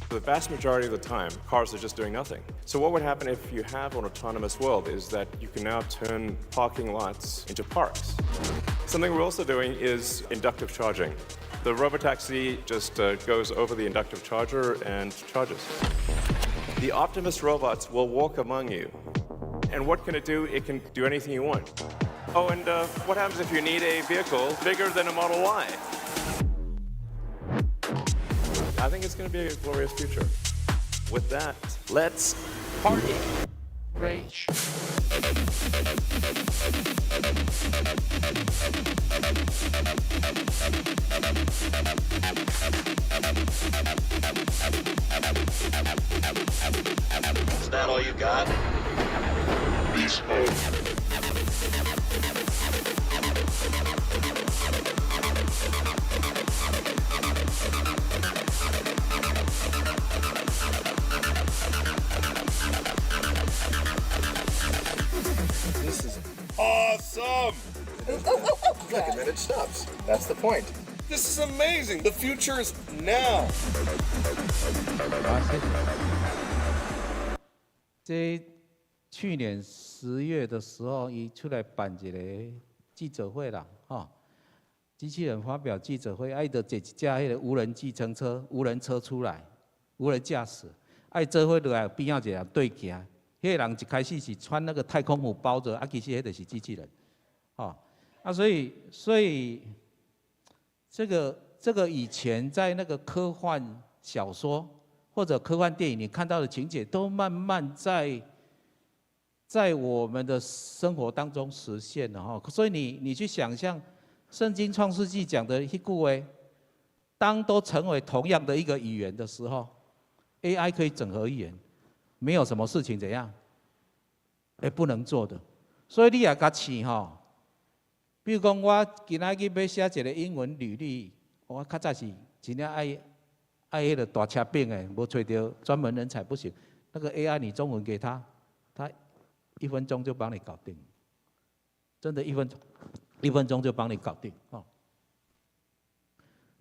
The vast majority of the time, cars are just doing nothing. So what would happen if you have an autonomous world is that you can now turn parking lots into parks. Something we're also doing is inductive charging. The robotaxi just goes over the inductive charger and charges. The Optimus robots will walk among you. And what can it do? It can do anything you want. Oh, and what happens if you need a vehicle bigger than a Model Y? I think it's going to be a glorious future. With that, let's party. Rage. Is that all you got? Beast mode. This is awesome! Look, and then it stops. That's the point. This is amazing. The future is now. 啊，這去年10月的時候，伊出來辦一個記者會啦，吼，機器人發表記者會，啊，伊就坐一隻彼个無人計程車、無人車出來，無人駕駛，啊，伊做伙落來邊仔一個人對行，彼个人一開始是穿那個太空服包著，啊，其實彼就是機器人，吼，啊，所以這個以前在那個科幻小說或者科幻電影，你看到的情節，都慢慢在我們的生活當中實現了哈。所以你去想象，聖經創世紀講的彼句話，當都成為同樣的一個語言的時候，AI 可以整合語言，沒有什麼事情怎樣，哎不能做的。所以你也共試吼，比如講我今仔日欲寫一個英文履歷，我較早是真正愛彼个大車餅的，無揣著專門人才不行。那個 AI 你中文給他，他一分鐘就幫你搞定，真的，一分鐘，一分鐘就幫你搞定哦。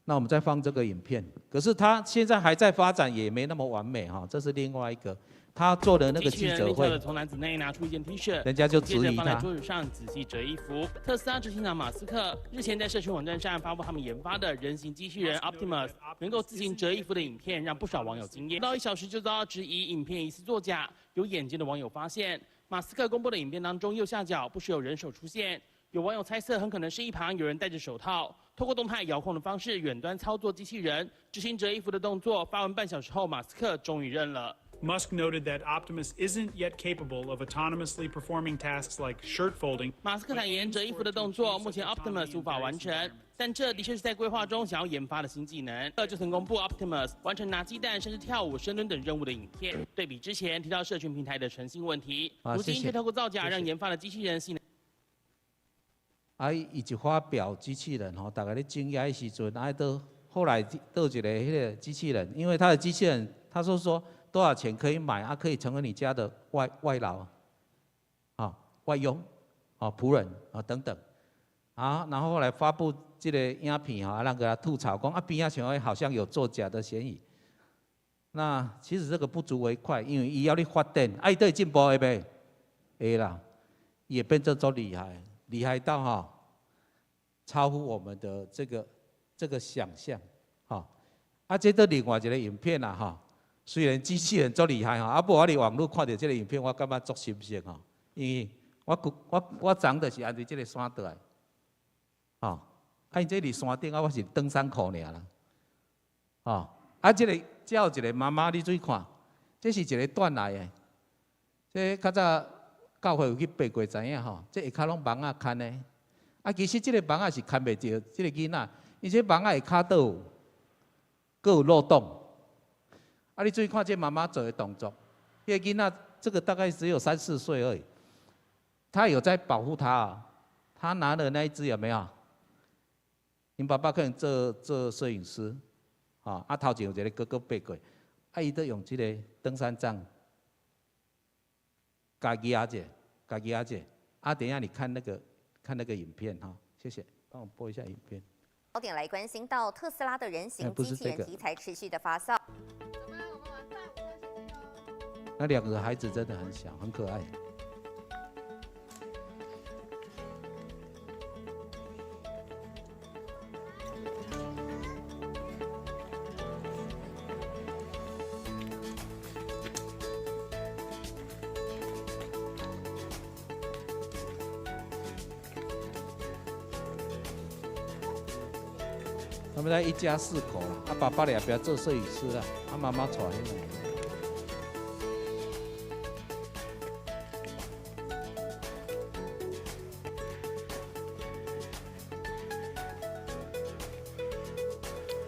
那我們再放這個影片，可是它現在還在發展，也沒那麼完美哈。這是另外一個。他做的那個記者會，從籃子內拿出一件 T 恤，人家就質疑他。放在桌子上仔細折衣服。特斯拉執行長馬斯克日前在社群網站上發布他們研發的人形機器人 Optimus 能夠自行折衣服的影片，讓不少網友驚豔。不到1小時就遭到質疑，影片疑似作假。有眼尖的網友發現，馬斯克公布的影片當中右下角不時有人手出現，有網友猜測很可能是一旁有人戴着手套，透過動態遙控的方式遠端操作機器人執行折衣服的動作。發文半小時後，馬斯克終於認了。 Musk noted that Optimus isn't yet capable of autonomously performing tasks like shirt folding. 馬斯克坦言，折衣服的動作目前 Optimus 無法完成，但這的確是在規劃中想要研發的新技能。就曾公布 Optimus 完成拿雞蛋、甚至跳舞、深蹲等任務的影片。對比之前提到社群平台的誠信問題，如今卻透過造假讓研發的機器人性能。啊，伊一發表機器人吼，大家咧驚訝的時陣，啊，到後來到一個彼個機器人，因為他的機器人，他說多少錢可以買啊？可以成為你家的外勞，啊，外傭，啊，僕人啊等等，啊，然後後來發布這個影片哈，啊，予人吐槽講啊，邊仔像好像有作假的嫌疑。那其實這個不足為怪，因為伊猶咧發展，啊，伊會進步會袂？會啦，也變做足厲害，厲害到哈，超乎我們的這個想象，哈。啊，這都另外一個影片啦，哈。雖然機器人足厲害吼，啊，無我佇網路看著這個影片，我感覺足心酸吼，因為我昨就是按佇這個山倒來，吼，啊，𪜶這佇山頂啊，我是登山褲爾啦，吼，啊，這個這有一個媽媽，你注意看，這是一個斷來的，這較早教會有去爬過，知影吼，這下跤攏網仔牽的，啊，其實這個網仔是牽袂著這個囡仔，伊這網仔下跤都有，閣有漏洞。啊！你注意看這媽媽做的動作，彼個囡仔這個大概只有三四歲而已，他有在保護他啊。他拿的那一隻有沒有？𪜶爸爸可能做攝影師，啊頭前有一個哥哥爬過，啊伊都用這個登山杖，共舉者，共舉者。啊，等一下你看那個影片哈，謝謝，幫我播一下影片。焦點來關心到特斯拉的人形機器人題材持續的發酵。那兩個孩子真的很小，很可愛。他們在一家四口，啊，爸爸咧也做攝影師啦，啊，媽媽帶彼個。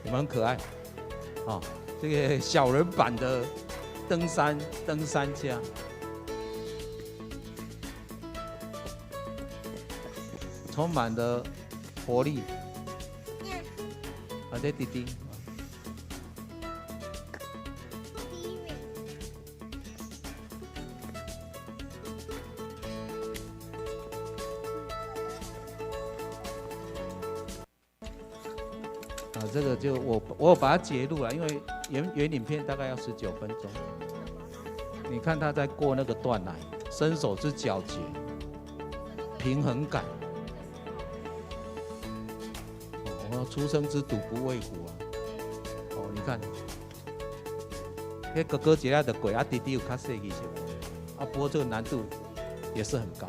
你們很可愛，哦，這個小人版的登山家，充滿了活力。啊，這弟弟。啊，這個就我把它截錄了，因為原影片大概要19分鐘。你看他在過那個斷崖，身手之矯捷，平衡感。哦，初生之犢不畏虎啊！哦，你看，彼哥哥一下就過，啊弟弟有較細其實，啊不過這個難度也是很高。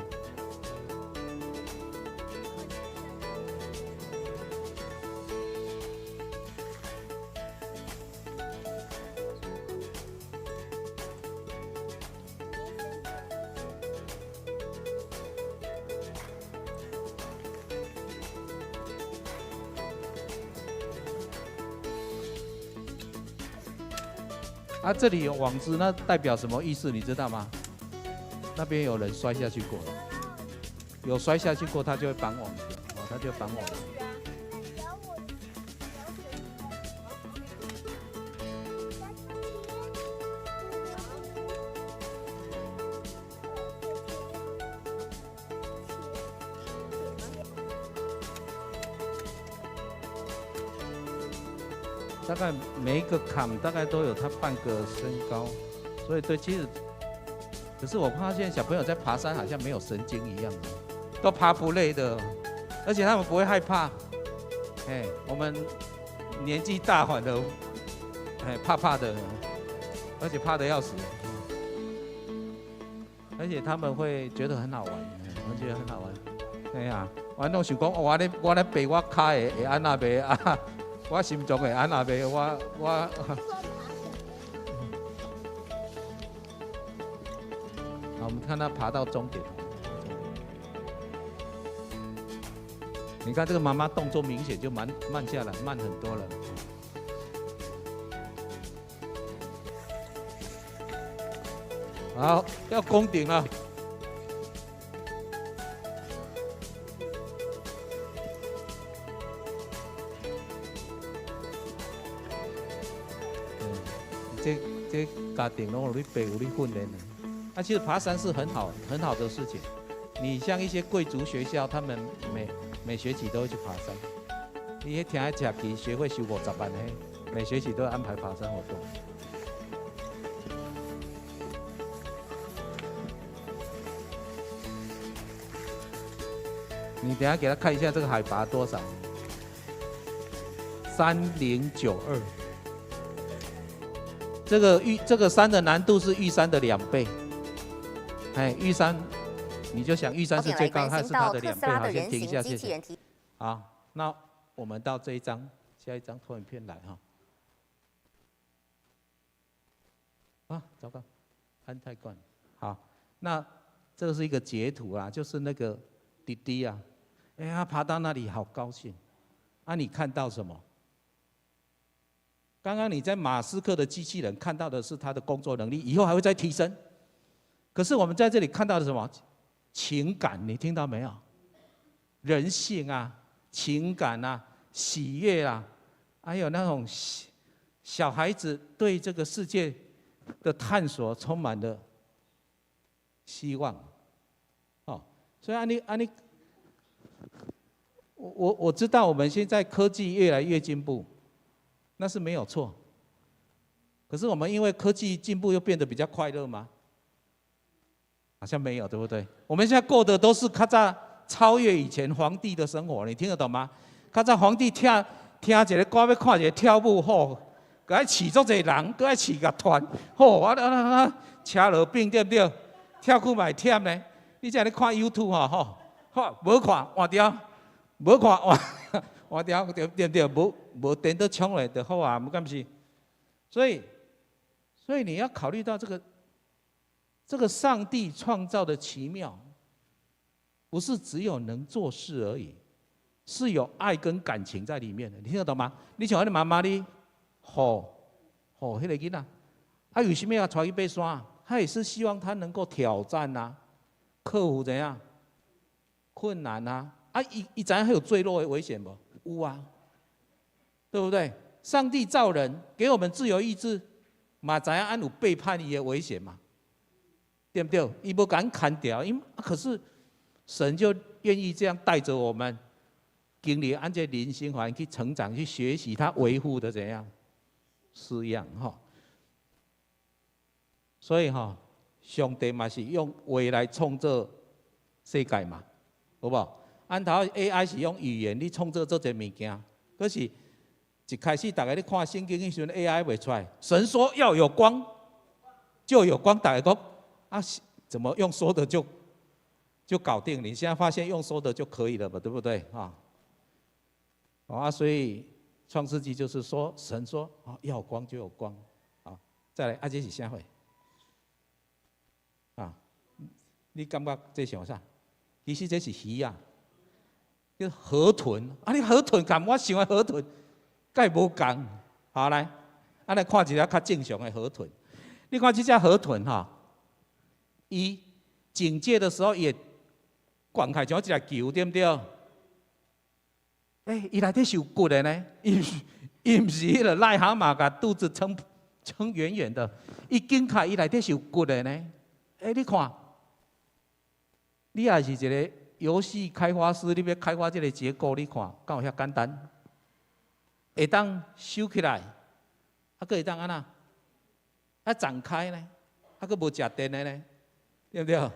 啊，這裡有網子，那代表什麼意思？你知道嗎？那邊有人摔下去過了，有摔下去過，他就會綁網子，哦，他就綁網子。大概每一個坎大概都有他半個身高，所以對，其實可是我發現小朋友在爬山好像沒有神經一樣，都爬不累的，而且他們不會害怕。哎，我們年紀大反而，哎，怕怕的，而且怕得要死。而且他們會覺得很好玩，我覺得很好玩。哎呀，我攏想講，我咧爬我跤會按怎袂啊？我心臟會按怎袂？我。好，我們看他爬到終點。你看這個媽媽動作明顯就慢慢下來，慢很多了。好，要攻頂了。這家庭攏有咧爬，有咧訓練的。啊，其實爬山是很好很好的事情。你像一些貴族學校，他們每學期都會去爬山。你聽一學期學費收50萬嘿，每學期都會安排爬山活動。你等下給他看一下這個海拔多少？3092。這個山的難度是玉山的2倍。哎，玉山，你就想玉山是最高，它是它的2倍。好，先停一下，謝謝。好，那我們到這一張，下一張投影片來哈。啊，糟糕，安泰冠。好，那這個是一個截圖啊，就是那個弟弟啊，哎呀，爬到那裡好高興。啊，你看到什麼？剛剛你在馬斯克的機器人看到的是他的工作能力，以後還會再提升。可是我們在這裡看到的什麼？情感，你聽到沒有？人性啊，情感啊，喜悅啊，還有那種小孩子對這個世界的探索充滿了希望。哦，所以按呢，我知道我們現在科技越來越進步。那是沒有錯，可是我們因為科技進步又變得比較快樂嗎？好像沒有，對不對？我們現在過的都是較早超越以前皇帝的生活，你聽得懂嗎？較早皇帝聽一個歌，欲看一個跳舞，吼，閣愛飼足濟人，閣愛飼樂團，吼，啊車路病對不對？跳久嘛會忝呢。你這咧看 YouTube 吼，吼，好，無看換掉，無看換。換掉對對對，無電都衝來就好啊，毋敢是。所以你要考慮到這個上帝創造的奇妙，不是只有能做事而已，是有愛跟感情在裡面的。你聽得懂嗎？你像你媽媽你，吼吼，彼個囡仔，啊，為什麼要帶去爬山？他也是希望他能夠挑戰啊，克服怎樣困難啊。啊，伊知影彼有墜落的危險無？有啊，對不對？上帝造人，給我們自由意志，嘛知影按有背叛伊的危險嘛，對不對？伊無共砍掉，因可是神就願意這樣帶着我們，經歷按這人生環去成長，去學習他維護的怎樣式樣哈。所以哈，上帝嘛是用話來創造世界嘛，好無？按頭 AI 是用語言，你創造做一個物件，可是，一開始大家咧看聖經彼時陣 AI 袂出來，神說要有光，就有光。大家講啊，怎麼用說的就搞定？你現在發現用說的就可以了嘛，對不對啊？啊，所以創世紀就是說，神說啊，要光就有光，啊，再來啊，這是啥貨？啊，你感覺這像啥？其實這是魚啊。叫河豚啊！你河豚共我想的河豚，蓋無仝。好來，啊來看一下較正常的河豚。你看這隻河豚哈，伊警戒的時候，伊會滾開像一隻球，對不對？欸，伊內底是有骨的呢，伊毋是彼個癩蛤蟆，共肚子撐圓圓的。伊緊開，伊內底是有骨的呢。欸，你看，你也是一個遊戲開發師，你欲開發這個結構，你看敢有遐簡單？會當收起來，啊，閣會當按怎？啊，展開呢？啊，閣無食電的呢？對不對？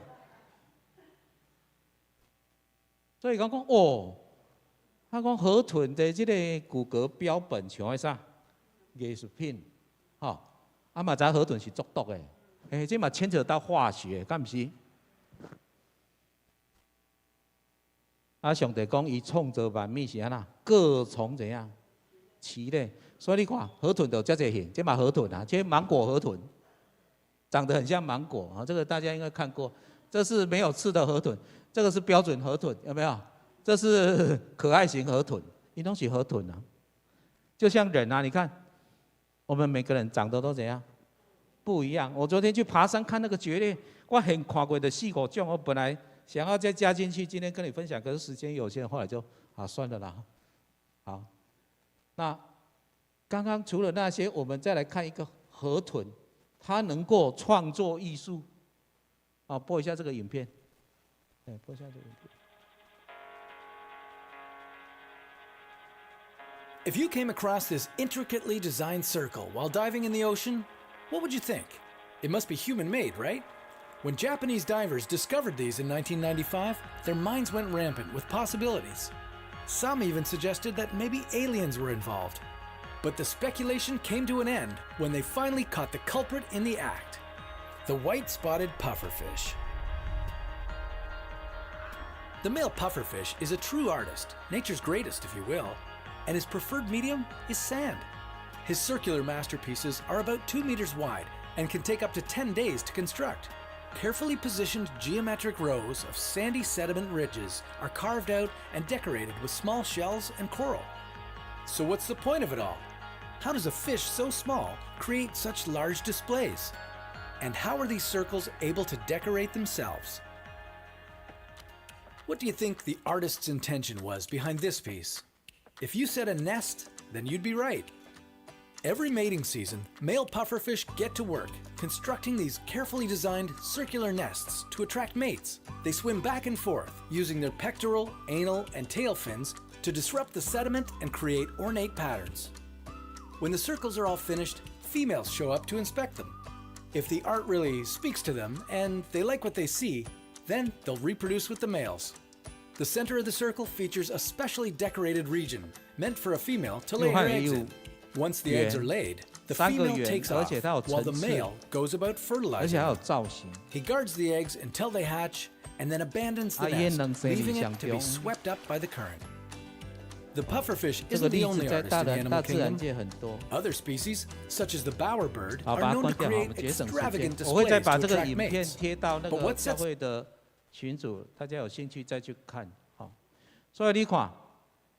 所以講講哦，他講河豚的這個骨骼標本像彼啥藝術品，吼，啊嘛知河豚是足毒的，欸，這嘛牽扯到化學，敢毋是？啊，上帝講伊創造萬物是按怎，各從怎樣其類。所以你看河豚就遮濟形，這嘛河豚啊，這芒果河豚，長得很像芒果啊，這個大家應該看過。這是沒有刺的河豚，這個是標準河豚，有沒有？這是可愛型河豚，伊攏是河豚啊。就像人啊，你看，我們每個人長得都怎樣？不一樣。我昨天去爬山看那個蕨類，我很看過的四五種，我本來想要再加進去，今天跟你分享，可是時間有限，後來就啊算了啦。好，那剛剛除了那些，我們再來看一個河豚，它能夠創作藝術。好，播一下這個影片。哎，播一下這個影片。 If you came across this intricately designed circle while diving in the ocean, what would you think? It must be human made, right? When Japanese divers discovered these in 1995, their minds went rampant with possibilities. Some even suggested that maybe aliens were involved. But the speculation came to an end when they finally caught the culprit in the act: the white spotted pufferfish. The male pufferfish is a true artist, nature's greatest, if you will, and his preferred medium is sand. His circular masterpieces are about 2 meters wide and can take up to 10 days to construct. Carefully positioned geometric rows of sandy sediment ridges are carved out and decorated with small shells and coral. So, what's the point of it all? How does a fish so small create such large displays? And how are these circles able to decorate themselves? What do you think the artist's intention was behind this piece? If you said a nest, then you'd be right. Every mating season, male pufferfish get to work constructing these carefully designed circular nests to attract mates. They swim back and forth using their pectoral, anal, and tail fins to disrupt the sediment and create ornate patterns. When the circles are all finished, females show up to inspect them. If the art really speaks to them and they like what they see, then they'll reproduce with the males. The center of the circle features a specially decorated region meant for a female to lay her eggs in. Once the eggs are laid, the female takes off while the male goes about fertilizing them. He guards the eggs until they hatch and then abandons the nest, leaving it to be swept up by the current. The pufferfish isn't the only artist in the animal kingdom. Other species, such as the bowerbird, are known to create extravagant displays to attract mates. But what sets 群组，大家有興趣再去看，吼。所以你看，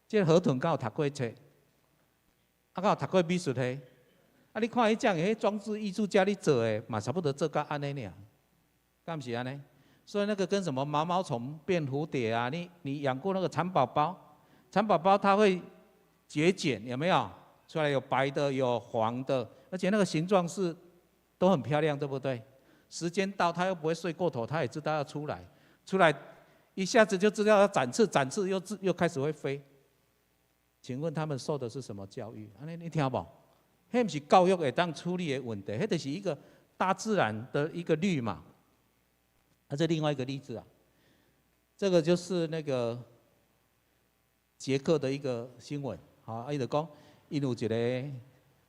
這個河豚敢有讀過冊？啊，敢有讀過美術系？啊，你看彼種彼裝置藝術家咧做的，嘛差不多做甲按呢爾，敢毋是按呢？所以那個跟什麼毛毛蟲變蝴蝶啊？你養過那個蠶寶寶？蠶寶寶它會結繭，有沒有？出來有白的，有黃的，而且那個形狀是都很漂亮，對不對？時間到，它又不會睡過頭，它也知道要出來。出來一下子就知道要展翅，展翅又開始會飛。請問他們受的是什麼教育？按呢你聽無？彼毋是教育會當處理的問題，彼就是一個大自然的一個律嘛。啊，這另外一個例子啊，這個就是那個捷克的一個新聞。好，伊就講，𪜶有一個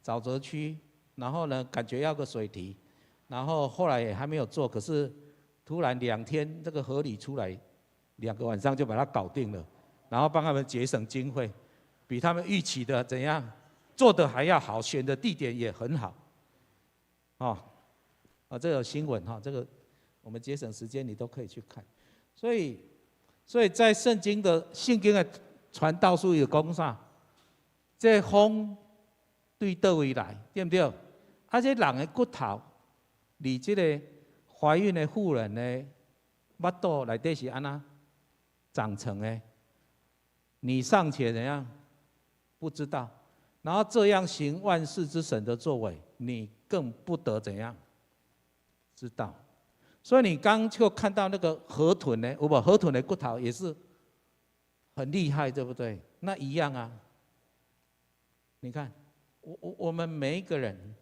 沼澤區，然後呢，感覺要個水堤，然後後來也還沒有做，可是突然2天這個河裡出來，2個晚上就把它搞定了，然後幫他們節省經費，比他們預期的怎樣做的還要好，選的地點也很好。哦，啊，這個新聞哈，這個我們節省時間，你都可以去看。所以在聖經的傳道書有講啥？這風對佗位來，對毋對？啊，這人的骨頭，佇這個懷孕的婦人的腹肚內底是按怎長成的？你尚且怎樣不知道？然後這樣行萬事之神的作為，你更不得怎樣知道？所以你剛就看到那個河豚呢，有無？河豚的骨頭也是很厲害，對不對？那一樣啊。你看，我們每一個人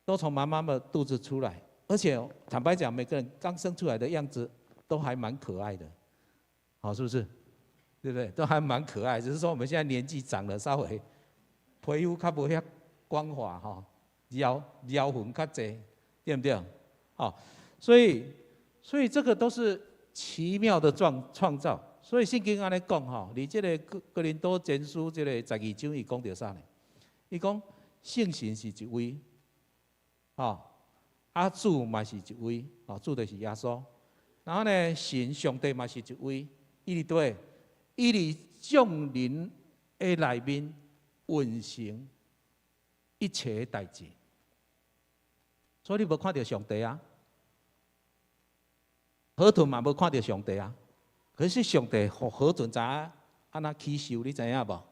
都從媽媽的肚子出來，而且坦白讲，每个人刚生出来的样子都还蛮可爱的，好，是不是？对不对？都还蛮可爱，只是说我们现在年纪长了，稍微皮肤較無遐光滑吼，腰腰痕較濟，對不對？好，所以這個都是奇妙的創造。所以聖經按呢講吼，佇這個哥林多前書這個12章，伊講著啥呢？伊講聖神是一位，吼，啊主嘛是一位，吼，主就是耶穌。然後呢，神上帝嘛是一位，伊佇佗？伊佇眾人的內面運行一切的代誌，所以你無看著上帝啊，河豚嘛無看著上帝啊，可是上帝予河豚知影按怎起獸，你知影無？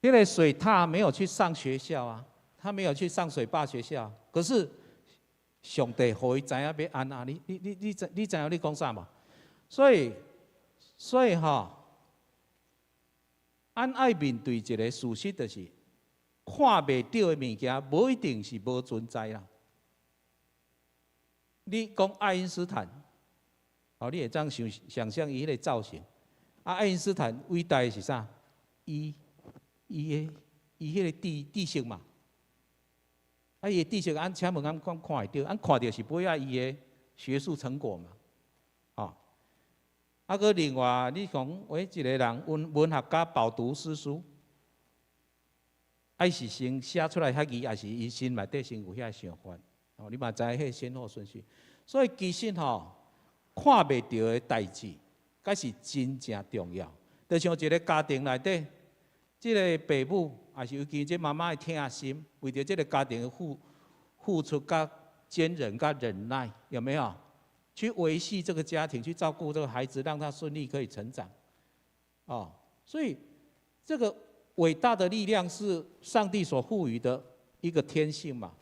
這個水獺沒有去上學校啊，他沒有去上水壩學校，可是上帝予伊知影欲按怎，你知影你講啥無？所以吼，咱愛面對一個事實，就是看袂著的物件，無一定是無存在啦。你講愛因斯坦，哦，你會當想像伊彼個造型。啊，愛因斯坦偉大的是啥？伊彼個知識嘛。啊，伊的知識，按請問按看會著？按看著是尾仔伊的學術成果嘛？啊，閣另外，你講喂，一個人文學家飽讀詩書，愛是先寫出來遐字，抑是伊心內底先有遐想法？哦，你嘛知彼先後順序。所以其實吼，看袂著的代誌，才是真正重要。就像一個家庭內底，這個爸母，抑是尤其這媽媽的疼心，為著這個家庭的付出、佮堅忍、佮忍耐，有沒有？去維繫這個家庭，去照顧這個孩子，讓他順利可以成長。哦，所以這個偉大的力量是上帝所賦予的一個天性嘛。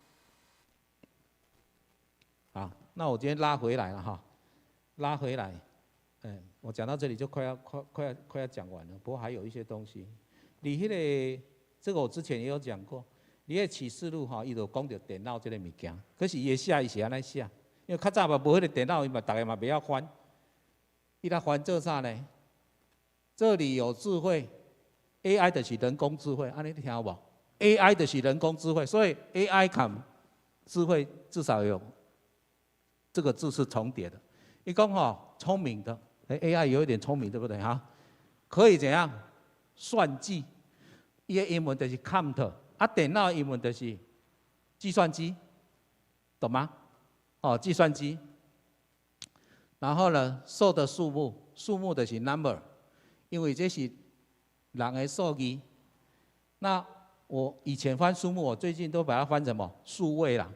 好，那我今天拉回來了哈，拉回來，嗯，我講到這裡就快要講完了，不過還有一些東西。你彼個這個我之前也有講過，你彼啟示錄哈，伊就講著電腦這個物件，可是伊的寫伊是按呢寫，因為較早嘛無彼個電腦，伊嘛逐个嘛袂曉翻，伊來翻做啥呢？這裡有智慧，AI 就是人工智慧，按呢你聽有無？AI 就是人工智慧，所以 AI 佮智慧至少有這個字是重疊的。伊講吼，聰明的，AI 有一點聰明，對不對哈？可以怎樣算計？伊的英文就是 count，啊，電腦的英文就是計算機，懂嗎？哦，計算機。然後呢，獸的數目，數目就是 number，因為這是人的數字。那我以前翻數目，我最近都把它翻什麼？數位啦，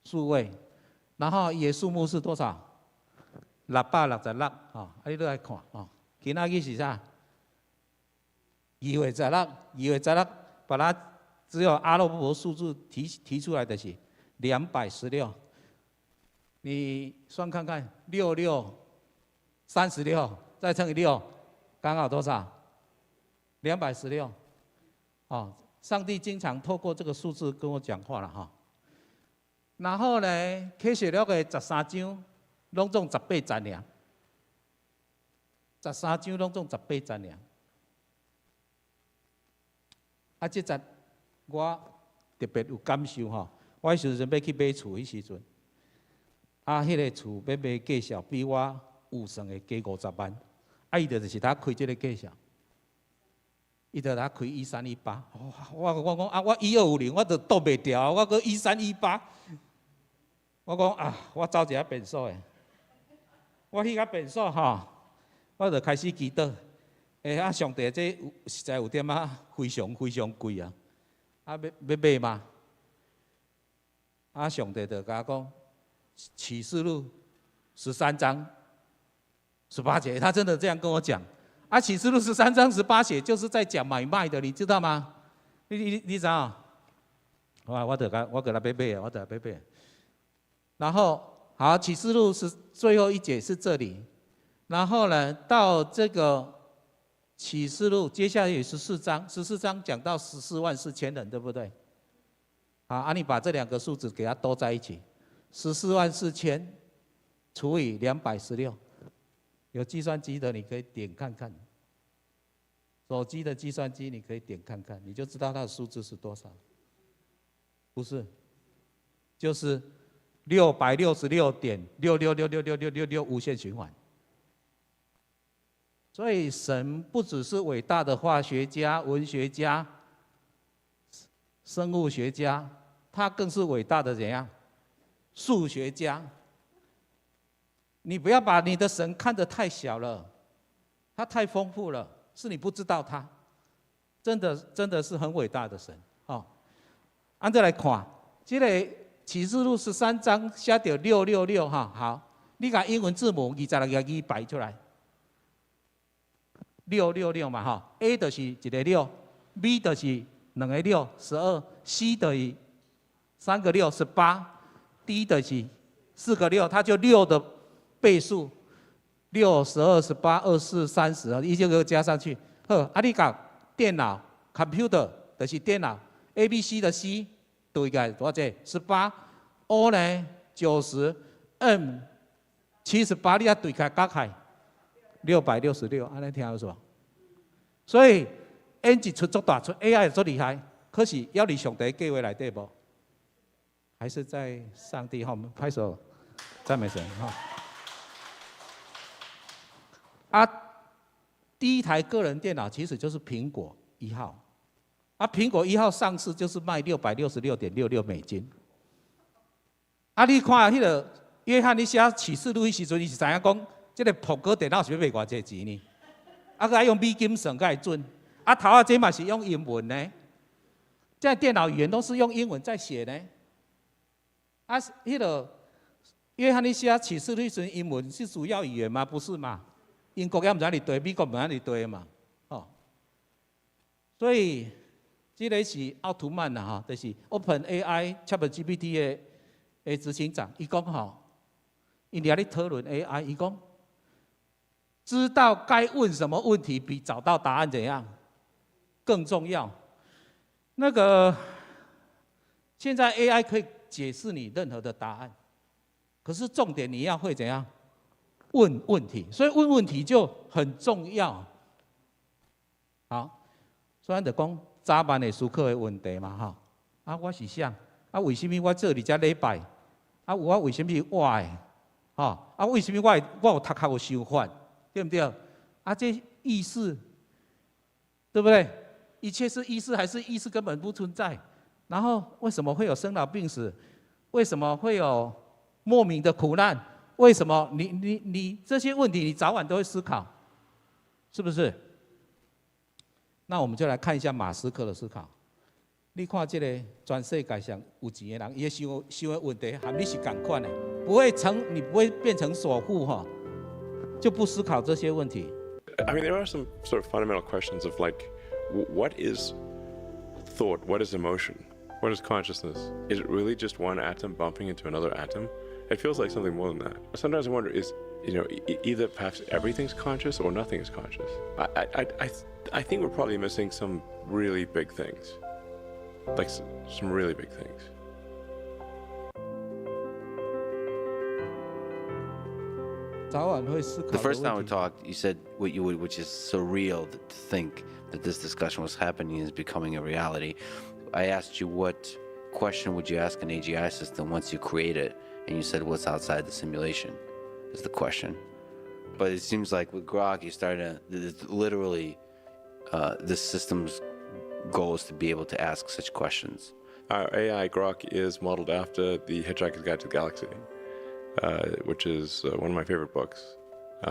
數位。然後伊的數目是多少？666，吼，啊，你都來看，吼。今仔日是啥？2月16，2月16，把它只有阿拉伯數字提出來的是216。你算看看，六六三十六，再乘以六，剛好多少？216。哦，上帝經常透過這個數字跟我講話了哈。然後呢，啟示錄的13章，攏總十八節爾。13章攏總十八節爾。啊，這節我特別有感受吼。我彼時陣欲去買厝彼時陣，啊，彼個厝欲賣價數比我預算的加50萬，啊，伊就是通開這個價數，伊就通開1318，我講啊，我1250我都擋袂牢，我閣一三一八，我講啊，我走一下便所的，我去較便所吼，我就開始祈禱，欸啊，上帝這實在有點仔非常非常貴啊，啊，欲買嗎？啊，上帝就共我講，啟示錄13章18節，他真的這樣跟我講。啊，啟示錄十三章十八節就是在講買賣的，你知道嗎？你知影？我就共欲買啊，我就欲買。然後好，啟示錄是最後一節是這裡，然後呢，到這個啟示錄接下來有十四章，十四章講到14萬4千人，對不對？好，啊，你把這兩個數字給它兜在一起，14萬4千除以216，有計算機的你可以點看看，手機的計算機你可以點看看，你就知道它的數字是多少。不是，就是666.6666666無限循環。所以神不只是偉大的化學家、文學家、生物學家，他更是偉大的怎樣？數學家。你不要把你的神看得太小了，他太豐富了，是你不知道他，真的真的是很偉大的神。哦，按這來看，這個啟示錄13章寫著六六六哈，好，你共英文字母26個字排出來。六六六嘛吼，A 就是一个六，B 就是兩个六，12，C 就是三個六，18，D 就是四個六，它就六的倍數，六、12、18、24、30，伊就給加上去。好，啊你共電腦 computer 就是電腦，A、B、C 的 C 對個多少？18，O 呢90，M 78，你啊對開加開。666，按呢聽有無？所以 engine 出足大，出 AI 足厲害，可是猶佇上帝計劃內底無？還是在上帝哈？我們拍手讚美神哈！啊，第一台個人電腦其實就是蘋果一號，啊，蘋果一號上市就是賣666.66美金。啊，你看彼個約翰，你寫啟示錄彼時陣，伊是知影講。這個蘋果電腦是欲賣偌濟錢呢？啊，閣愛用美金算才會準。啊，頭仔這嘛是用英文呢。這電腦語言都是用英文在寫呢。啊，彼個約翰你寫啟示錄時陣，英文是主要語言嗎？不是嘛？英國也毋知佇佗，美國毋知佇佗嘛？哦，所以這個是奧圖曼啦，吼，就是 Open AI ChatGPT 的執行長，伊講吼，𪜶佇遐咧討論 AI，伊講。知道該問什麼問題，比找到答案怎樣更重要。那個現在 AI 可以解釋你任何的答案，可是重點你要會怎樣問問題，所以問問題就很重要。好，所以就講早晚會思考的問題嘛，吼。啊，我是啥？啊，為什麼我做佇遮禮拜？啊，我為什麼活的？吼，啊，為什麼我有頭殼有想法？對不對？啊，這意識，對不對？一切是意識，還是意識根本不存在？然後為什麼會有生老病死？為什麼會有莫名的苦難？為什麼你這些問題，你早晚都會思考，是不是？那我們就來看一下馬斯克的思考。你看這個全世界上有錢的人，伊想想的問題和你是仝款的，不會成，你不會變成首富哈。就不思考這些問題。 I mean, there are some sort of fundamental questions of like, what is thought? What is emotion? What is consciousness? Is it really just one atom bumping into another atom? It feels like something more than that. Sometimes I wonder is, either perhaps everything's conscious or nothing is conscious. I think we're probably missing some really big things. Like some really big things. 早晚會思考。 The first time we talked, you said what you would, which is surreal to think that this discussion was happening is becoming a reality. I asked you what question would you ask an AGI system once you create it, and you said what's outside the simulation is the question. But it seems like with Grok, you started to literally, this system's goal is to be able to ask such questions. Our AI Grok is modeled after the Hitchhiker's Guide to the Galaxy, which is one of my favorite books,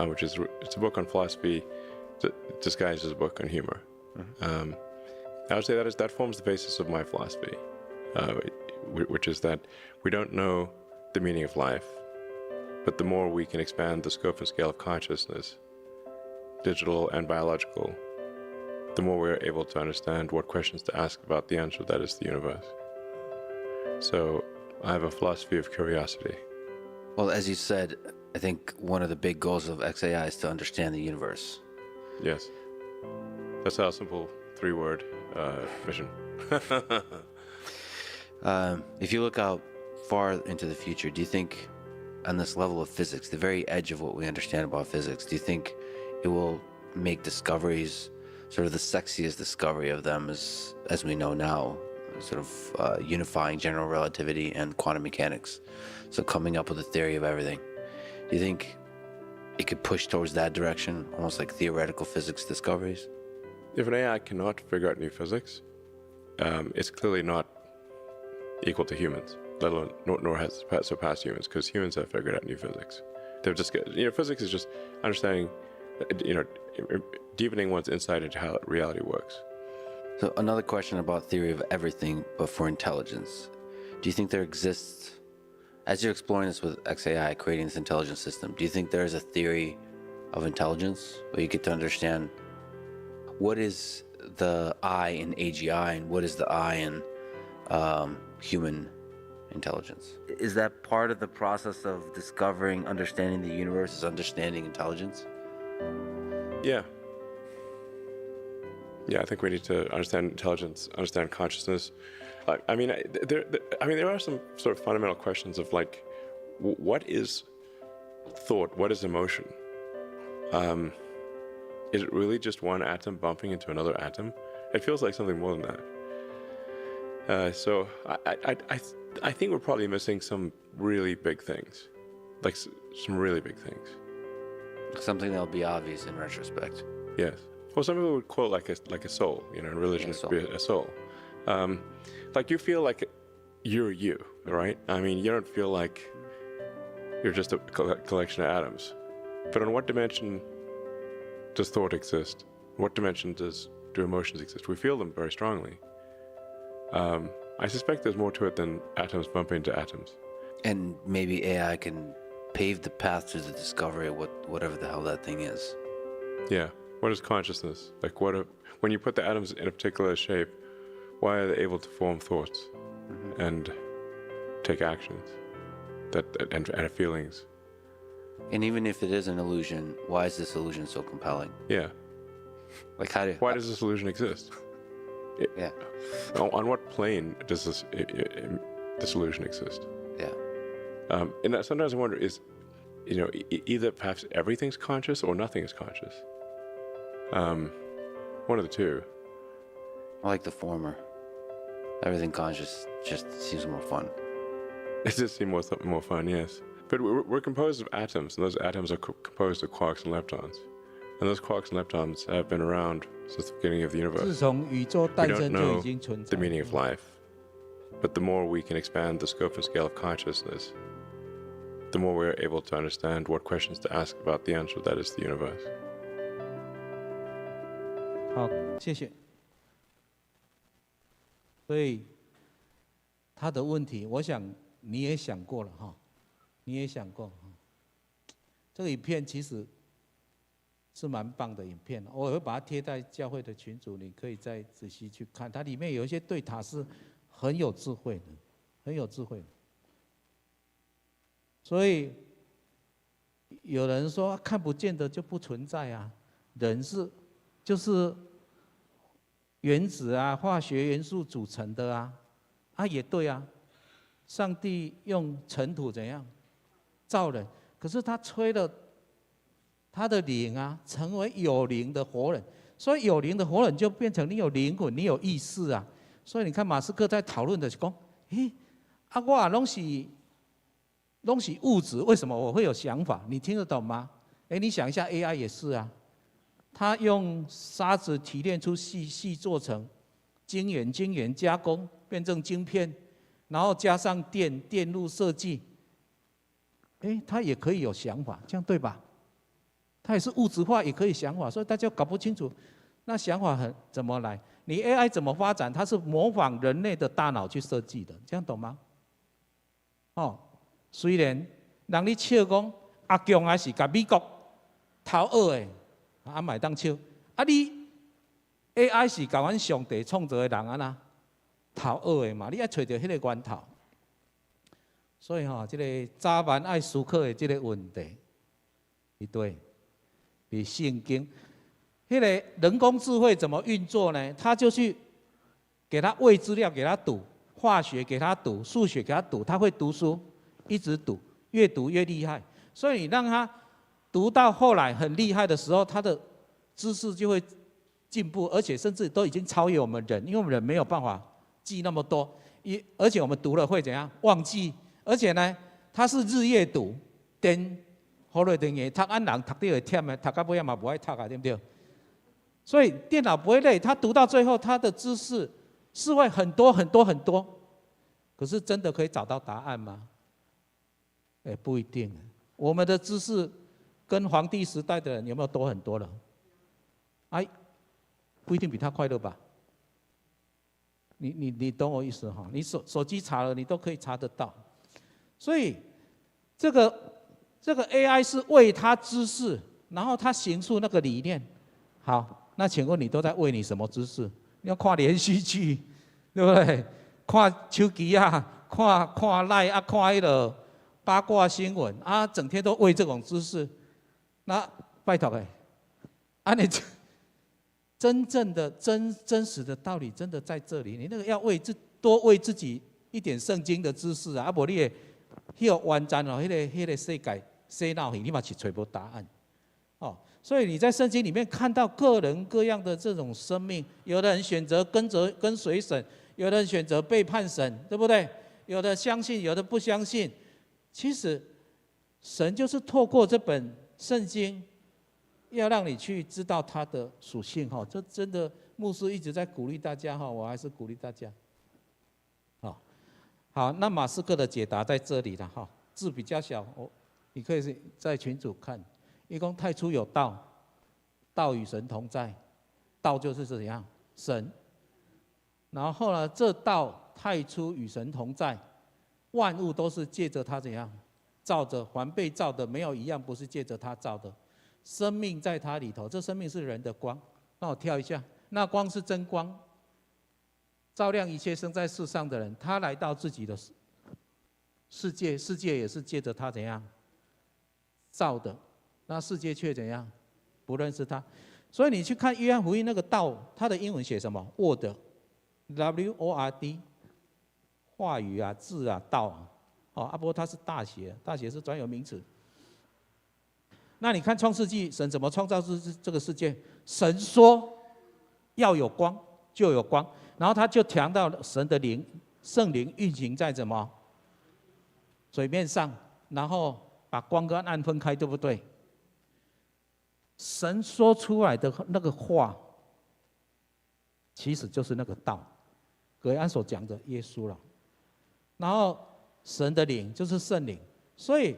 which is it's a book on philosophy disguised as a book on humor. I would say that forms the basis of my philosophy, which is that we don't know the meaning of life, but the more we can expand the scope and scale of consciousness, digital and biological, the more we're able to understand what questions to ask about the answer that is the universe. So I have a philosophy of curiosity. Well, as you said, I think one of the big goals of XAI is to understand the universe. Yes. That's our simple three-word mission. If you look out far into the future, do you think on this level of physics, the very edge of what we understand about physics, do you think it will make discoveries, sort of the sexiest discovery of them as we know now, sort of unifying general relativity and quantum mechanics, so coming up with a theory of everything? Do you think it could push towards that direction, almost like theoretical physics discoveries? If an AI cannot figure out new physics, it's clearly not equal to humans, let alone nor has surpassed humans, because humans have figured out new physics. They've just physics is just understanding, deepening one's insight into how reality works. So another question about theory of everything, but for intelligence. Do you think there exists, as you're exploring this with XAI, creating this intelligence system, do you think there is a theory of intelligence where you get to understand what is the I in AGI and what is the I in human intelligence? Is that part of the process of discovering, understanding the universe, is understanding intelligence? Yeah. Yeah, I think we need to understand intelligence, understand consciousness. I mean, I mean, there are some sort of fundamental questions of, like, what is thought? What is emotion? Is it really just one atom bumping into another atom? It feels like something more than that. So I think we're probably missing some really big things, like some really big things. Something that'll be obvious in retrospect. Yes. Well, some people would call it like a soul. In religion, Yeah, it'd be a soul. Like you feel like you're you, right? I mean, you don't feel like you're just a collection of atoms. But on what dimension does thought exist? What dimension does do emotions exist? We feel them very strongly. I suspect there's more to it than atoms bumping into atoms. And maybe AI can pave the path to the discovery of whatever the hell that thing is. Yeah. What is consciousness? Like, when you put the atoms in a particular shape, why are they able to form thoughts and take actions and have feelings? And even if it is an illusion, why is this illusion so compelling? Yeah. Like how do Why does this illusion exist? Yeah. On what plane does this illusion exist? Yeah. And sometimes I wonder is, either perhaps everything's conscious or nothing is conscious. One of the two. I like the former. Everything conscious just seems more fun. It does seem more fun, yes. But we're composed of atoms, and those atoms are composed of quarks and leptons. And those quarks and leptons have been around since the beginning of the universe. 自從宇宙 We 誕 don't 生就 know 已經存在 the meaning of life, but the more we can expand the scope and scale of consciousness, the more we're able to understand what questions to ask about the answer that is the universe. 好，謝謝。所以他的問題，我想你也想過了哈，你也想過哈。這個影片其實是蠻棒的影片，我會把它貼在教會的群組，你可以再仔細去看。它裡面有一些對談是很有智慧的，很有智慧的。所以有人說看不見的就不存在啊，人是就是原子啊，化學元素組成的啊，啊也對啊，上帝用塵土怎樣造人，可是他吹了他的靈啊，成為有靈的活人，所以有靈的活人就變成你有靈魂，你有意識啊。所以你看馬斯克在討論的是講，咦，啊我啊攏是物質，為什麼我會有想法？你聽得懂嗎？哎，你想一下，AI 也是啊。他用沙子提煉出細細做成晶圓，晶圓加工變成晶片，然後加上電路設計，哎，他也可以有想法，這樣對吧？他也是物質化，也可以想法，所以大家搞不清楚，那想法很怎麼來？你 AI 怎麼發展？它是模仿人類的大腦去設計的，這樣懂嗎？哦，雖然人咧笑講阿共也是共美國偷學的。啊，嘛會當笑。啊，你 AI 是共阮上帝創造的人按怎偷學的嘛？你愛揣著彼個源頭。所以吼，這個早晚愛思考的這個問題，佇佗，佇聖經，彼個人工智慧怎麼運作呢？他就去給他餵資料，給他讀。化学给他读，数学给他读，他会读书，一直读，越读越厉害。所以你让他读到后来很厉害的时候，他的知识就会进步，而且甚至都已经超越我们人，因为我们人没有办法记那么多，而且我们读了会怎样？忘记，而且呢，他是日夜读，电好落电影读，按人读得会忝的，读到尾仔嘛无爱读啊，对不对？所以电脑不会累，他读到最后，他的知识是会很多很多很多，可是真的可以找到答案吗？哎，不一定。我们的知识跟黄帝时代的人有没有多很多了？哎，不一定比他快乐吧？你懂我意思哈？你手机查了，你都可以查得到。所以这个 AI 是喂他知识，然后他形塑那个理念。好，那请问你都在喂你什么知识？你要看连续剧，对不对？看手机啊，看看 LINE 啊，看彼个八卦新闻啊，整天都喂这种知识。那拜托哎，啊你真正的真实的道理真的在这里。你那个要多喂自己一点圣经的知识啊，啊无你会彼个完全哦，彼个世界洗脑去，你嘛是揣无答案。哦，所以你在圣经里面看到各人各样的这种生命，有的人选择跟着跟随神，有的人选择背叛神，对不对？有的相信，有的不相信。其实，神就是透过这本圣经，要让你去知道他的属性哈。这真的牧师一直在鼓励大家哈，我还是鼓励大家。好，好，那马斯克的解答在这里了哈，字比较小，你可以在群组看。伊讲太初有道，道与神同在，道就是怎样神。然后呢，这道太初与神同在，万物都是借着他怎样造的，凡被造的没有一样不是借着他造的。生命在他里头，这生命是人的光。那我跳一下，那光是真光，照亮一切生在世上的人。他来到自己的世界，世界也是借着他怎样造的。那世界却怎样不认识他？所以你去看约翰福音那个道，它的英文写什么？Word，W O R D，话语啊，字啊，道啊，哦，啊不过它是大写，大写是专有名词。那你看创世纪，神怎么创造这个世界？神说要有光，就有光，然后他就讲到神的灵，圣灵运行在什么水面上，然后把光跟暗分开，对不对？神说出来的那个话，其实就是那个道，葛安所讲的耶稣了。然后神的灵就是圣灵，所以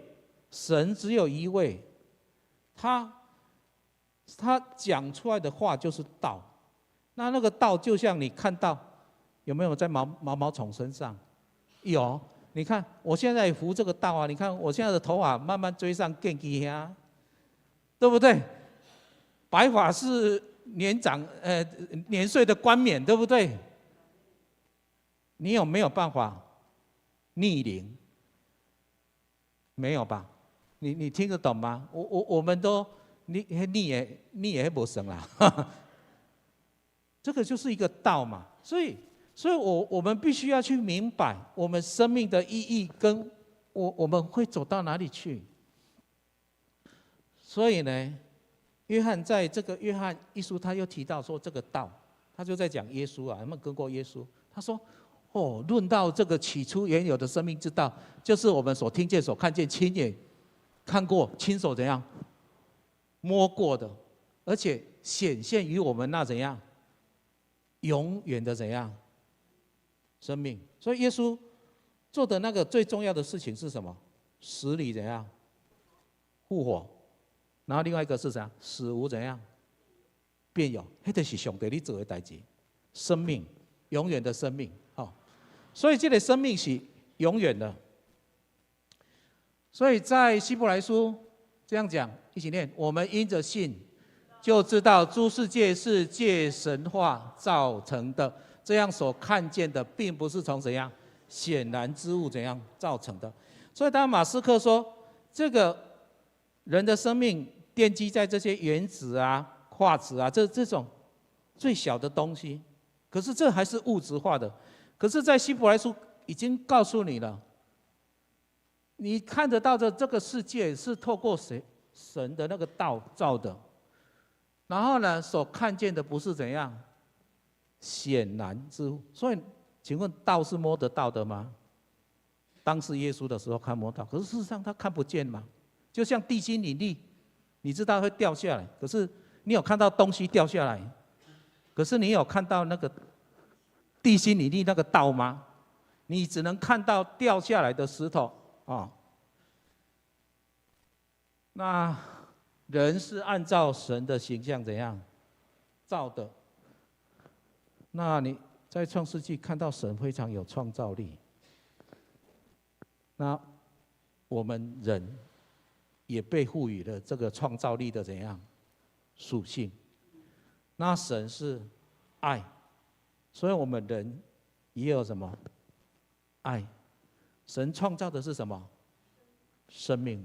神只有一位，他讲出来的话就是道。那个道就像你看到有没有在毛毛虫身上？有，你看我现在服这个道啊，你看我现在的头发慢慢追上建基呀，对不对？白发是年长年岁的冠冕，对不对？你有没有办法逆龄？没有吧？你听得懂吗？我们都你也无算啦，这个就是一个道嘛。所以我们必须要去明白我们生命的意义跟我们会走到哪里去。所以呢，约翰在这个约翰一书，他又提到说这个道，他就在讲耶稣啊，有没有跟过耶稣？他说：“哦，论到这个起初原有的生命之道，就是我们所听见、所看见、亲眼看过、亲手怎样摸过的，而且显现于我们那怎样永远的怎样生命。”所以耶稣做的那个最重要的事情是什么？死里怎样复活？然后另外一个是啥？死无怎样变有，彼个是上帝咧做的代志，生命，永远的生命，好，所以这个生命是永远的。所以在希伯来书这样讲，一起念：我们因着信，就知道诸世界是借神话造成的，这样所看见的，并不是从怎样显然之物怎样造成的。所以当马斯克说这个人的生命奠基在这些原子啊、化子啊，这种最小的东西，可是这还是物质化的。可是，在希伯來書已經告訴你了，你看得到的這個世界是透過誰神的那個道造的，然後呢，所看見的不是怎樣顯然之物。所以，請問道是摸得到的嗎？當時耶穌的時候看摸到，可是事實上他看不見嘛。就像地心引力，你知道會掉下來，可是你有看到東西掉下來，可是你有看到那個地心引力那個道嗎？你只能看到掉下來的石頭啊。那人是按照神的形象怎樣造的？那你在創世紀看到神非常有創造力。那我們人也被賦予了這個創造力的怎樣屬性？那神是愛，所以我們人也有什麼愛？神創造的是什麼？生命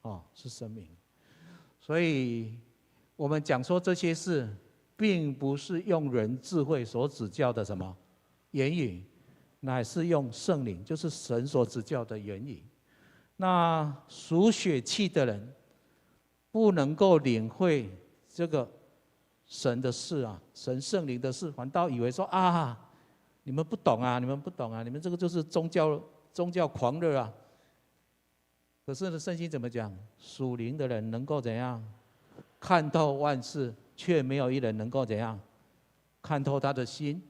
哦，是生命。所以我們講說這些事，並不是用人智慧所指教的什麼言語，乃是用聖靈，就是神所指教的言語。那屬血氣的人，不能夠領會這個神的事啊，神聖靈的事，反倒以為說啊，你們不懂啊，你們不懂啊，你們這個就是宗教狂熱啊。可是呢，聖經怎麼講？屬靈的人能夠怎樣看透萬事，卻沒有一人能夠怎樣看透他的心。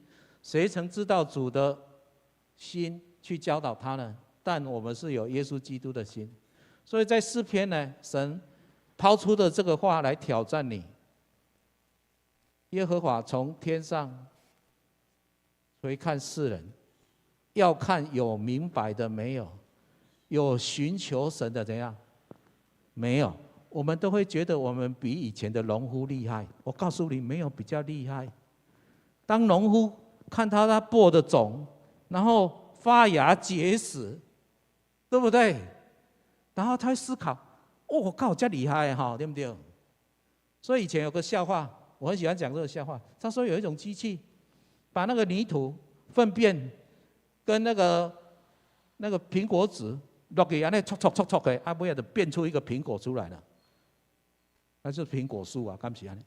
誰曾知道主的心去教導他呢？但我們是有耶穌基督的心，所以在詩篇呢，神拋出的這個話來挑戰你。耶和華從天上垂看世人，要看有明白的沒有，有尋求神的怎樣？沒有。我們都會覺得我們比以前的農夫厲害。我告訴你，沒有比較厲害。當農夫看到他播的種，然後發芽結實，對不對？然後他會思考：哦，我靠，這厲害哈，對不對？所以以前有個笑話，我很喜歡講這個笑話。他說有一種機器，把那個泥土、糞便跟那個蘋果籽落去，按呢戳戳戳戳的，啊，尾仔就變出一個蘋果出來了。那就是蘋果樹啊，敢是按呢？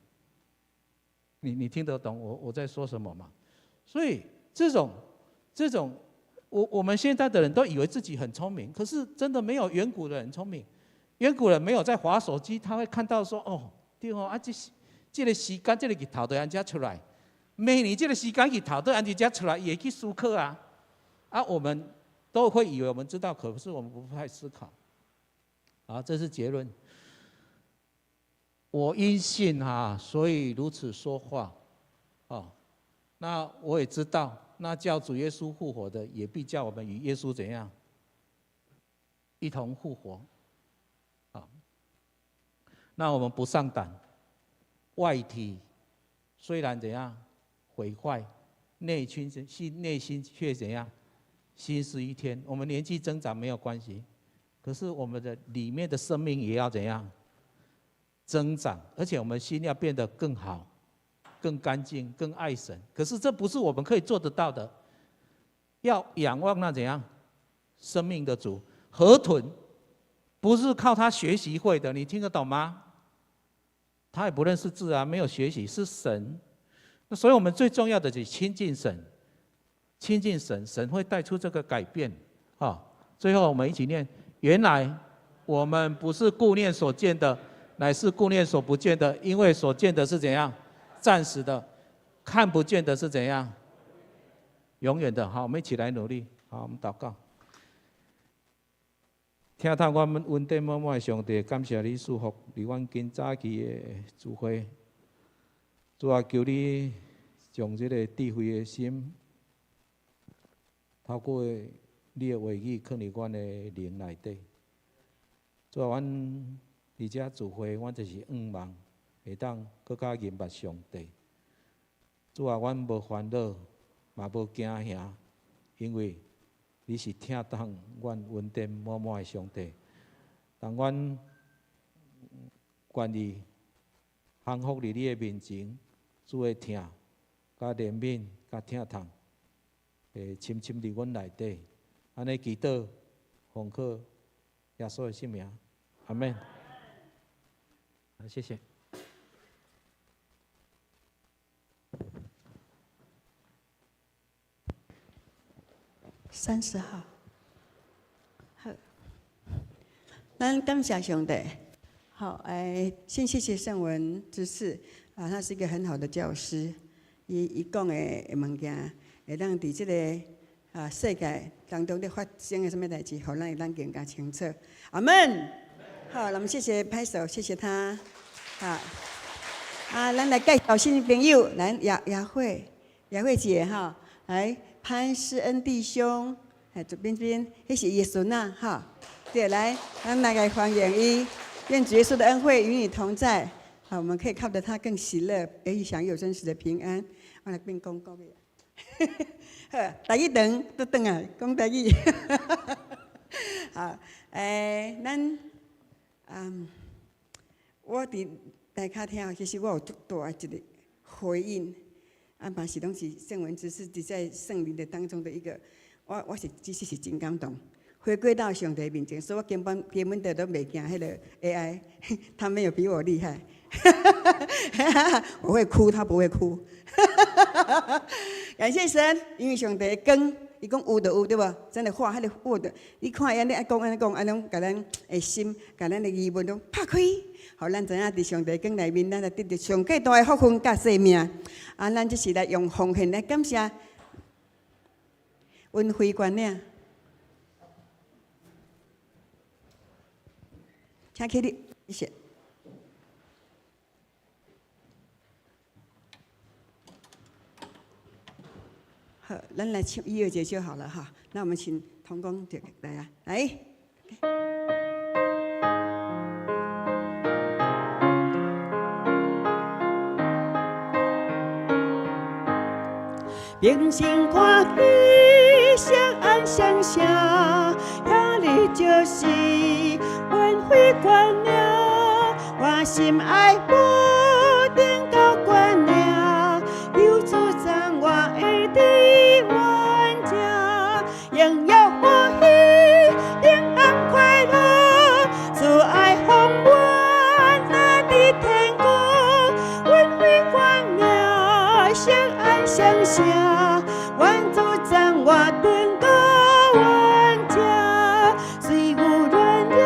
你聽得懂我在說什麼嗎？所以這種，我們現在的人都以為自己很聰明，可是真的沒有遠古的人聰明。遠古人沒有在滑手機，他會看到說：哦，對哦，啊，這個時間，這個日頭就按這出來，明年這個時間日頭就按這出來，也去思考啊。啊，我們都會以為我們知道，可是我們不太思考。好，這是結論。我因信哈，所以如此說話。哦，那我也知道，那叫主耶穌復活的，也必叫我們與耶穌怎樣一同復活。啊，那我們不喪膽，外體雖然怎樣毀壞，內心卻怎樣新似一天。我們年紀增長沒有關係，可是我們的裡面的生命也要怎樣增長，而且我們心要變得更好、更乾淨、更愛神。可是這不是我們可以做得到的，要仰望那怎樣生命的主。河豚不是靠他學習會的，你聽得懂嗎？他也不認識字啊，沒有學習，是神。那所以我們最重要的就是親近神，親近神，神會帶出這個改變。啊，最後我們一起念：原來我們不是顧念所見的，乃是顧念所不見的，因為所見的是怎樣，暫時的；看不見的是怎樣，永遠的。好，我們一起來努力。好，我們禱告。疼痛阮們恩典滿滿的上帝，感謝你賜福予阮今早起的聚會。主啊，求你將這個智慧的心，透過你的話語，囥佇阮的靈內底。主啊，阮佇遮聚會，阮就是向望會當閣較認捌上帝。主啊，阮無煩惱，嘛無驚嚇，因為你是疼痛阮恩典滿滿的上帝。當阮願意降服佇你的面前，主的疼、佮憐憫、佮疼痛，會會深深佇阮內底。按呢祈禱，奉靠耶穌的聖名，阿門。好，謝謝。30號，好，咱感謝上帝。好，哎，先謝謝聖文執事啊，他是一個很好的教師，伊講的物件，會當佇這個世界當中咧發生的啥物代誌，予咱會當更加清楚。阿門。好，那麼謝謝拍手，謝謝他。好，啊，咱來介紹新朋友，來雅雅慧，雅慧姐哈，來潘世恩弟兄，哎，這邊這邊，彼是伊的孫仔哈，對，來，咱來來歡迎伊，願主耶穌的恩惠與你同在。好，我們可以靠着他更喜樂，也享有真實的平安。我來變講國語。好，台語轉都轉來，講台語。好，咱，我佇台跤聽，其實我有足大的一個回應，啊嘛是攏是聖文知識佇在聖靈的當中的一個，我是其實是真感動，回歸到上帝面前，所以我根本都袂驚彼个 AI，他沒有比我厲害，我會哭，他不會哭。感謝神，因為上帝的光，伊講有就有對無？真的話，彼个 word，你看伊按呢愛講按呢講，按呢攏共咱的心，共咱的疑問攏拍開，予咱知影佇上帝光內面，咱會得著上蓋大的福分佮生命。啊，咱這是來用奉獻來感謝溫慧關領，請起立，謝謝。好，咱來唱一二節就好了哈。那我們請同工就來啊，來。平心看起，相安相下，遐里就是阮回关了。我心愛無定到關了，求主讚我的佇阮這，榮耀歡喜，平安快樂，主愛豐滿那佇天國，阮回關了，相安相下，願主讚我天高阮這，雖有軟弱，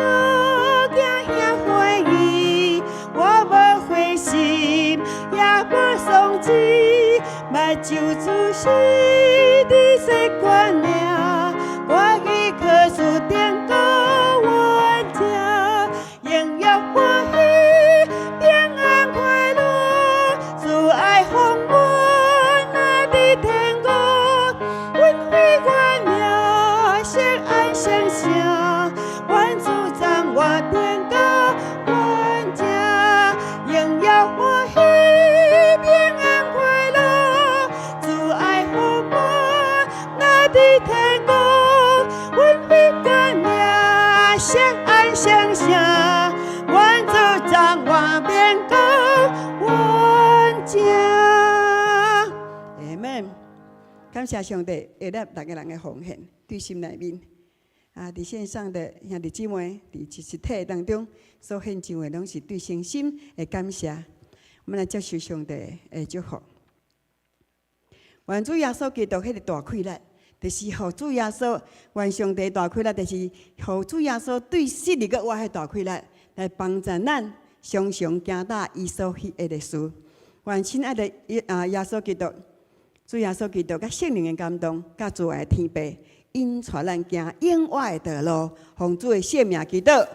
驚遐懷疑，我無灰心，也無喪志，目睭注視佇世關了，我依靠主天高阮這，榮耀歡喜，平安快樂，主愛豐滿那佇天國，阮回關了，相安相下，願主讚我天高阮這，榮耀歡喜，平安快樂，主愛豐滿那佇天國，阮回關了，相安相下，願主讚我天高阮這。阿門。感謝上帝，會納逐个人的奉獻，對心內面。啊，佇線上的兄弟姊妹，佇實體當中所獻上的，攏是對誠心的感謝。我們來接受上帝的祝福。願主耶穌基督彼个大氣力，就是予主耶穌，願上帝大氣力，就是予主耶穌對死裡閣活彼大氣力，來幫助咱常常行踏伊所喜愛的事。願親愛的耶穌基督，主耶穌基督佮聖靈的感動，佮慈愛的天父，引帶咱行永活的道路，奉主的聖名祈禱，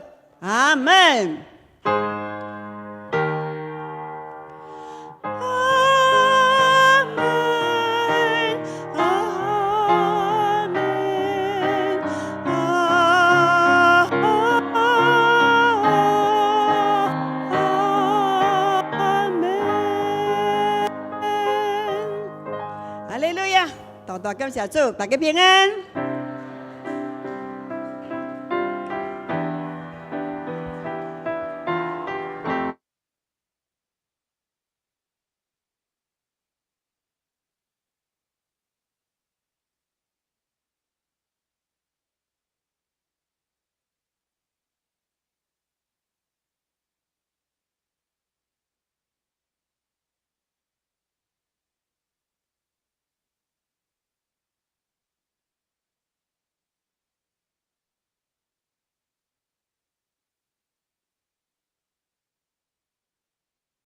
阿門。阿門，阿門，阿門。哈利路亞！大大感謝主，大家平安。